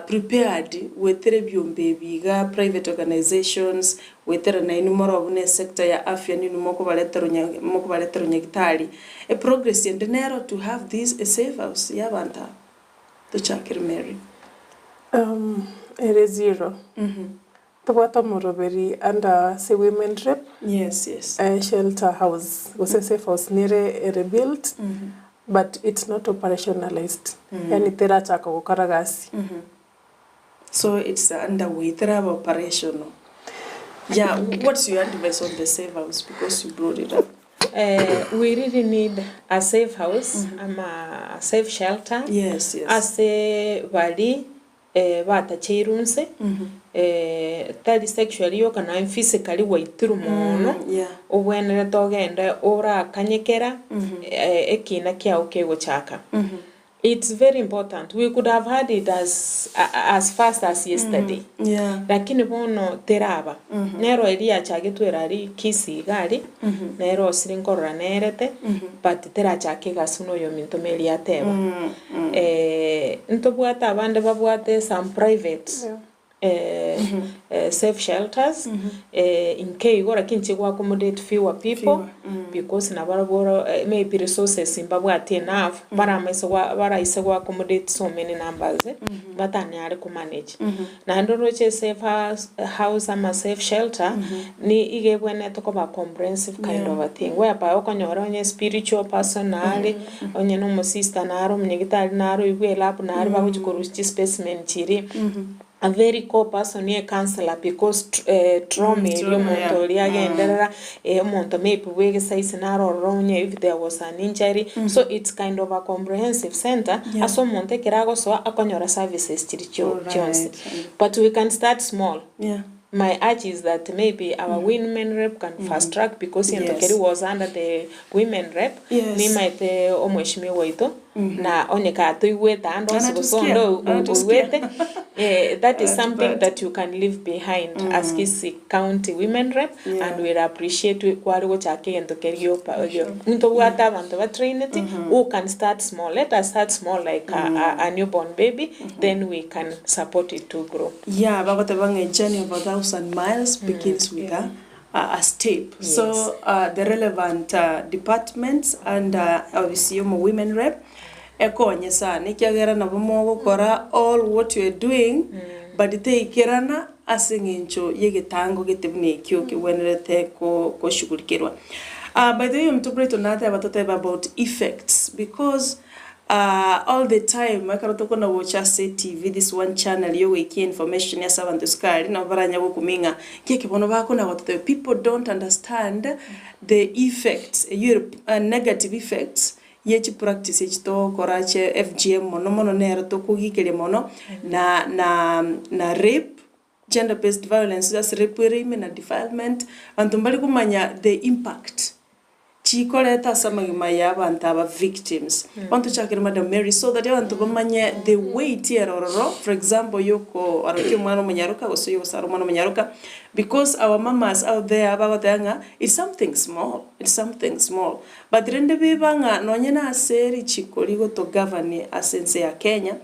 prepared goetera ebiombe ebi iga private organisations Goetera nainwe morobe buna esector ya afya ninwe mokobaretera onya mokobaretera onyagitari. Eprogress ende nero to have this a safe house ya abanto aba. Tochakere Mary. Ere zero. Tobwate omoroberi under ase women rep, Yes, yes. shelter house gose safe house nere ere built but it's not operationalized yaani terachaka gokora gasi. So it's underway, teraba operational. Yeah, what's your advice on the safe house because you brought it up? We really need a safe house ama a safe shelter Yes, yes. ase baria batacheirwe inse tari sexually yoka naende physically gwaitirwe mono Yeah. obwenerete ogende orakanyekera ekina kiago kegochaka. It's very important, we could have had it as as fast as yesterday Yeah. lakini bono teraba nero eria yachagetwe erari Kisii iga aria nero osire nkorora nerete but terachaka egasi buna oyominto Mary ateba ntobwate abande babwate some private safe shelters inke igo lakini nchigo accommodate fewer people because nabarabwo oro maybe resources mbabwati enough baramaise gwa baraise go accommodate so many numbers batanyare ko manage. Naende oroche safe house house ama safe shelter ni iga ebwenerete koba comprehensive kind of a thing whereby okonyora onye spiritual person nare, onye na omosister nare, omonyagitari nare, oywo bwa elab nare bagochi korusia chispecimen chiria. A very core person ye counselor because trauma eria Trauma, omonto yeah. oria agenderera, omonto maybe bwa egesaisi naro ororo onye if there was an injury, so it's kind of a comprehensive center ase omonto ekero agosoa akonyora services chiria chionsi. But we can start small. My urge is that maybe our women rep can fast track because into Yes. keri was under the women rep, Yes. nimaete omweshimiwa oito. na onye katoigwete ande onsi gose onde Anatusikia, o- anatusikia. oigwete eh, that is something Anatupata. that you can leave behind as Kisii County Women Rep Yeah. and we'll appreciate kware gochaka egento keria giopa ntobwate abanto batraineti who can start small let us start small like a, a, a newborn baby then we can support it to grow. Yeah, bagoteba ng'a a journey of a thousand miles begins with a, a, a step. So uh, the relevant uh, departments and uh, obviously omo women rep ekonye sana ekiagera nabo mogokora all what you are doing but teikerana ase eng'encho ya egetango gete buna ekio kegwenerete ko koshughulikerwa. Uh, by the way omonto Brighton nateba totebe about effects because uh, all the time ekero tokona gocha ase TV this one channel yogoikia information ase abanto sukari nabo baranya gokumia ng'a nki eke bono bakona gototebia people don't understand the effects eywo ere uh, negative effects ye chipractice echi togokora chia FGM mono mono nero tokogikeria mono na na na rape gender based violence ase rape ere ime na defilement abanto mbari komanya the impact chikoreta ase amagima ya abanto aba victims. Bono tochakere Madam Mary so that abanto bamanye the weight ere ororo for example yoko arokia omwana omonyaroka gose yogosara omwana omonyaroka because our mamas out there bagoteba ng'a it's something small, it's something small but rende biba ng'a nonye na ase richiko rigoto govern ase ense ya Kenya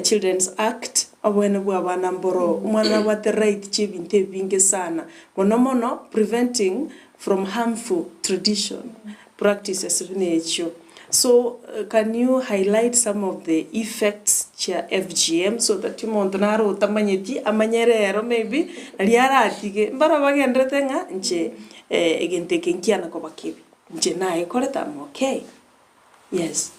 Children's Act oboene bwa abana mboro omwana nabwate right chia ebinto ebinge sana mono mono preventing from harmful tradition practices buna echio. So can you highlight some of the effects chia FGM so that omonto naro otamanyeti amanye rero maybe nari aratige mbaro bagenderete ng'a inche egento eke nkiana koba kebe inche nayekorete am okay yes.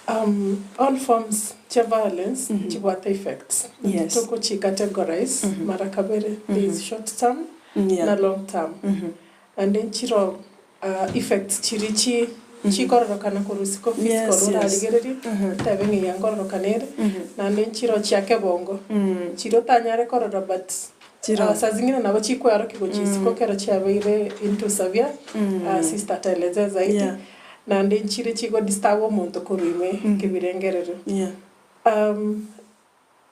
Um, all forms chia violence chibwate effects. Yes. Tokochi categorize mara kabere there is short term Yeah. na long term. And then chiro uh, effects chiri chi chikororokana korusiko physical Yes, yes. orarigereria tebe ng'a nkororokana ere naende nchiro chia kebongo chiri otanyare korora but Chiro. uh, saa zingine nabo chikweroki gochi isiko kero chiabeire into severe uh, sister ataelezea zaidi Yeah. naende nchire chigo disturb omonto korwa ime kebirengerero Yeah.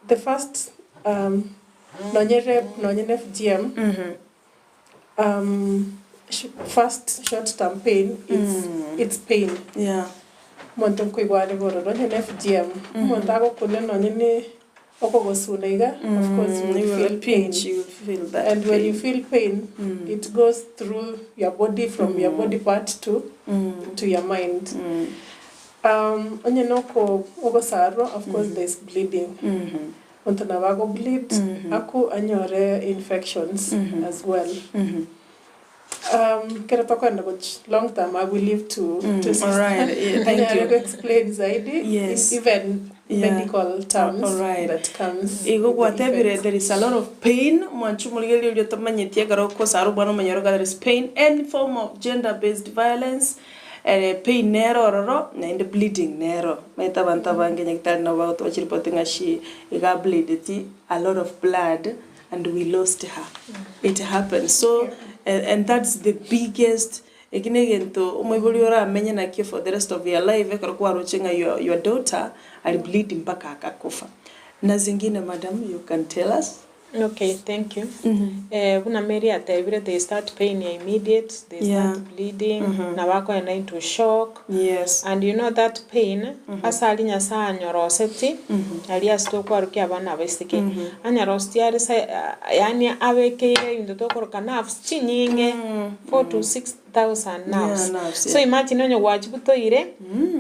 the first nonye rape nonye na FGM first short term pain it's, it's pain Yeah. omonto nkoigware bororo onye na FGM omonto agokuna nonye ni okogosuna iga of course you will You will feel pain pinch, you will feel that and when you pain. feel pain it goes through your body from your body part to to your mind onye noko ogosarwa of course there's bleeding omonto nabo ago bleed aku anyore infections as well kero tokwenda goch long term I will leave to sister. All right. Yeah, thank Anyare you. explain zaidi Yes. in even Yeah. medical terms All right. that comes Igo with the gwatebire effects. there is a lot of pain mwanchu murigereria oria otamanyetie ekero okosara omwana omonyaroka there is pain any form of gender based violence eh, pain nero ororo naende bleeding nero maete abanto abange nyagitari nabo bagotoba chiripoti ng'a she iga bleedeti a lot of blood and we lost her it happened so and, and that's the biggest eki na egento omoibori oramenye nakio for the rest of your life ekero kwaroche ng'a your, your daughter ali bleed mpaka akakufa na zingine madam you can tell us Okay, thank you. Eh, buna Mary atebire they start pain ya immediate, they Yeah. start bleeding, na bakoenda into shock. yes And you know that pain, ase ari Nyasaye anyoroseti, ari ase tokwarokia abana abaiseke, anyoroseti are sa yani abekeire ebinto tokoroka nerves chinyinge, 4 to 6,000 nerves. Yeah, nerves, So yeah. imagine onye gwachibutoire,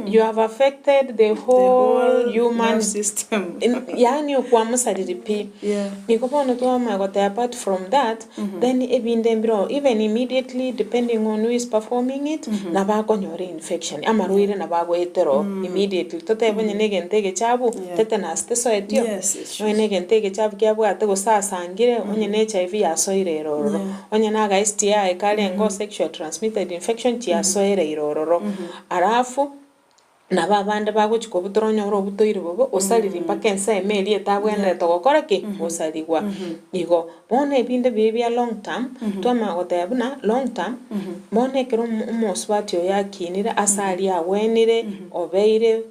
you have affected the the whole, whole human nerve system yani okwamusariri pi yeah niko bono twamanya apart from that then ebinde mbiro even immediately depending on who is performing it nabakonyora infection amarwaire nabagoetero immediately totebe onye na egento egechabu Yeah. tetanus tesoetio Yes, it's onye na egento egechabu kiabwate gose asangire onye na HIV yasoire ororo onye na aga STI karengo sexual transmitted infection chiasoereire ororo alafu nabo abande bagochi kobutora onyore obutoire bobo osariri mpaka ensemo eria etabwenerete gokora ki gosarigwa igo bono ebinde biria bia long term twamanya goteba buna long term bono ekero omo- omosubati oyo akinire ase aria agwenire obeire.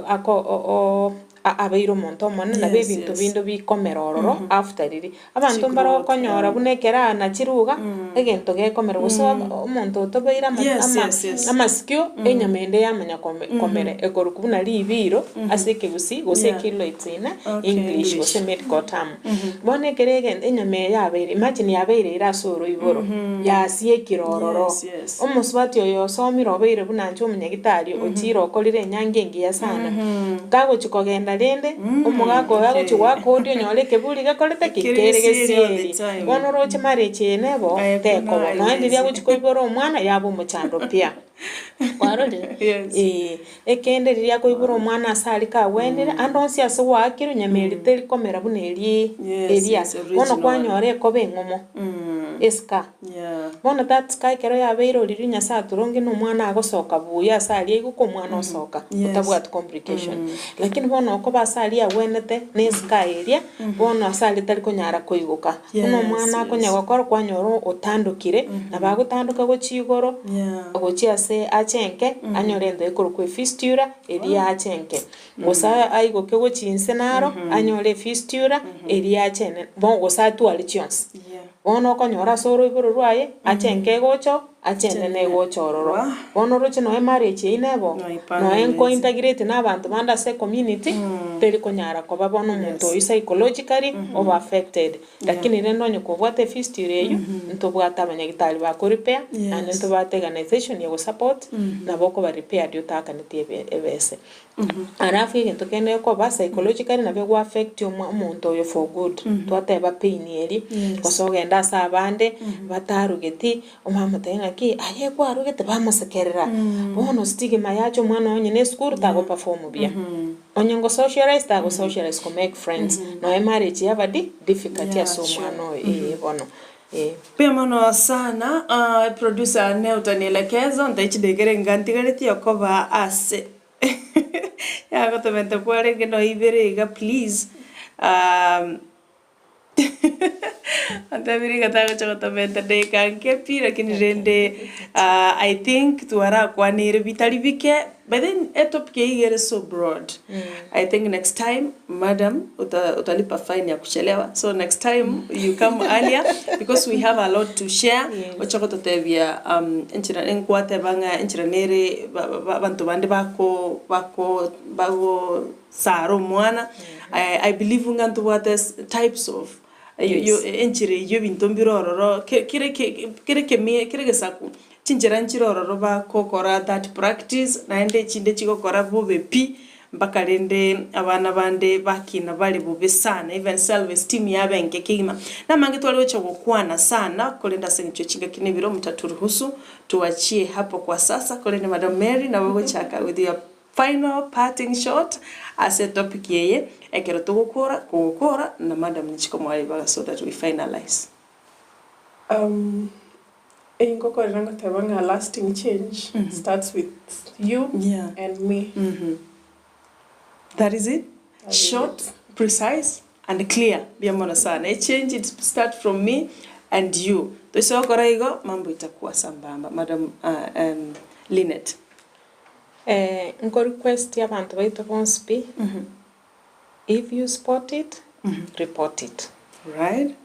Ako o abeire omonto omonene nabo Yes, ebinto yes. binde bikomera ororo after riria. Abanto mbare Chigrowth, okonyora yeah. buna ekero anachiru iga, egento gekomera gose omonto otobeire ama Yes, ama yes, yes. amasikio, enyama ende yamanya kome komera ekorokwa buna ribiro ase ekegusii gose Yeah. ekeloids in Okay, English English. gose medical term. Bono ekero egen enyama eye yabeire, imagine yabeire ere ase oroiboro, yasiekire ororo. Yes, yes. Omosubati oyo osomire obeire buna inche omonyagitari ochiire okorire enyangi engiya sana, kagochia kogenda rende, omogaka oyo agochia goaka oria onyore ekeburi gekorete ki? Kere Kere gesieri all the gesieri. time. Bono oroche marriage eye nebo, Aye, tekoba. buna Nonya riria yes. agochia koibora omwana, yaba omochando pia. Kwarorire? Yes. Eeh. Ekende riria akoibora omwana ase aria kagwenire, ande onsi ase gwaakirwe nyama eria teri komera buna eria Yes, eria. yes, Bono original. kwanyora ekoba eng'omo, escar. Yeah. Bono that scar ekero yabeire oriria Nyasaye atoronge na omwana agosoka buya ase aria aigwe ko omwana osoka, Yes. otabwati complication. Lakini bono okoba ase aria agwenete, na escar eria, bono ase aria tari konyara koigoka. Buna Yes, omwana akonya yes. gokora kwanyora otandokire, nabo agotandoka gochia igoro, Yeah. gochia ase ache enke, anyore ento ekorokwa efistula, eria ache enke. Gose aigoke gochia inse naro, anyore efistula, eria ache ene, bo gose atware chionsi. Yeah. Bono okonyora ase oroiboro rwaye, ache enke egocha oo, ache enene egocha ororo. Wah. Bono oroche noe marriage eyio nebo, Noipanga noe yes. nkointegrate na abanto bande ase ecommunity, teri konyara koba bono omonto oyio psychologically oba affected. Lakini rende onye kobwate efistula eyio, ntobwate abanyagitari ba korepair, naende Yes. ntobwate organisation ya gosupport, nabo okoba repaired otakaneti ebe ebese. Alafu egento kende gekoba psychologically nabo ego affect omwa omonto oyo for good, twateba pain eria, Yes. gose ogende ase abande, batarugeti, omamotebia ng'aki aye kwarugete bamosekerera, bono stigma yacha omwana oyo onye na esukuru tago perform buya, onye ngo socialize tago socialize ko make friends, nonya marriage yaba di difficult Yeah, ase sure. omwana oyo eh bono eh. Mbuya mono sana producer ne utanielekeza ntaichidekere nga ntigaretie okoba ase yagotomenta kwarenge noibere iga please Antebirie iga tagocha gotomenta dakika nke pi lakini rende I think twarakwanire bitari bike by then etopic eye iga ere so broad I think next time madam uta utalipa fine ya kuchelewa so next time you come earlier because we have a lot to share Yes. oche gototebia enchera nkwateba ng'a enchera nere ba- ba- abanto bande bako bako bagosara omwana I believe ng'a ntobwate types of enchera eyio ebinto mbire ororo kere kere kemi kere egesaku chinchera nchire ororo bagokora that practice naende echinde chigokora bobe pi mpaka rende abana bande bakina bare bobe sana even self esteem yaba enke kegima. Namange tware gocha gokwana sana korende ase eng'encho chingaki na ebiro mtaturuhusu tuachie hapo kwa sasa korende Madam Mary nabo ogochaka with your Final parting shot ase etopic eye ekero togokora kogokora na madam ninche komoa ribaga so that we finalize. Um, ingokorera ngoteba ng'a lasting change starts with you Yeah. and me. That is it. That is Short, it. precise and clear. Mbuya mono sana. Echange it start from me and you. Toise gokora igo mambo itakuwa sambamba. Madam uh, um, Linet. Nko request abanto baito bonsi pi, if you spot it, report it. Right?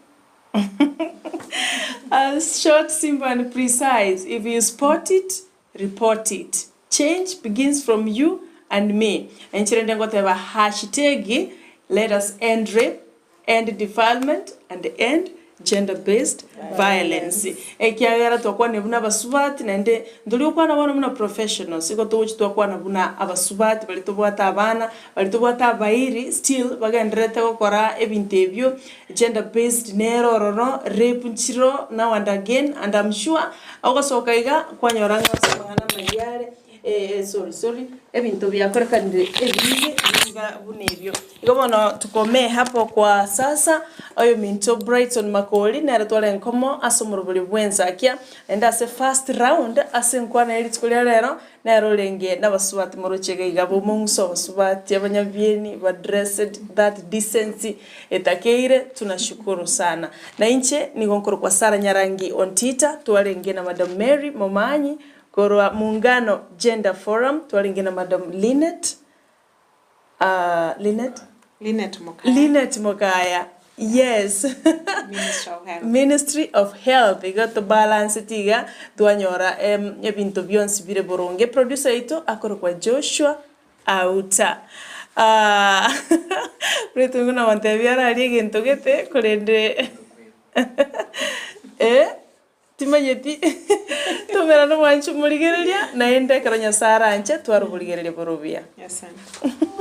As short, simple and precise. If you spot it, report it. Change begins from you and me. Enchera ende ngoteba hashtag let us end rape, end defilement and end gender based violence. Ekiagera twakwanire buna abasubati naende ntori gokwana bono buna professionals, igo togochi twakwana buna abasubati baria tobwate abana, baria tobwate abairi still bagendererete gokora ebinto ebio, gender based nere ororo, rape nchiro now and again and am sure ogosoka iga kwanyora ng'a ase amang'ana amayia are. Eeh sorry sorry, ebinto biakorekanire ebinge biga buna ebio. Igo bono tukomee hapo kwa sasa, oyominto Brighton Makori nere tware nkomo ase omorobori bw'ensakia, naende ase first round ase enkwana ye rituko ria rero, nere orenge nabasubati moroche iga iga bomong'uso abasubati abanyabieni ba dressed that decency etakeire, tunashukuru sana. Na inche nigo nkorokwa Sarah Nyarangi Ontita, twarenge na Madam Mary Momanyi, Korwa Muungano Gender Forum twarenge na Madam Linet. Linet? Linet Mokaya. Linet Mokaya, yes. Minister of Health. Ministry of Health, igo tobalanseti iga, twanyora ebinto bionsi bire boronge. Producer oito akorokwa Joshua Auta. Buna buna gontebia ararie egento gete, korende eh, timanyeti. Tomera nomwanchi omorigereria, naende ekero Nyasae aranche, tware oborigereria bore obuya. Asante.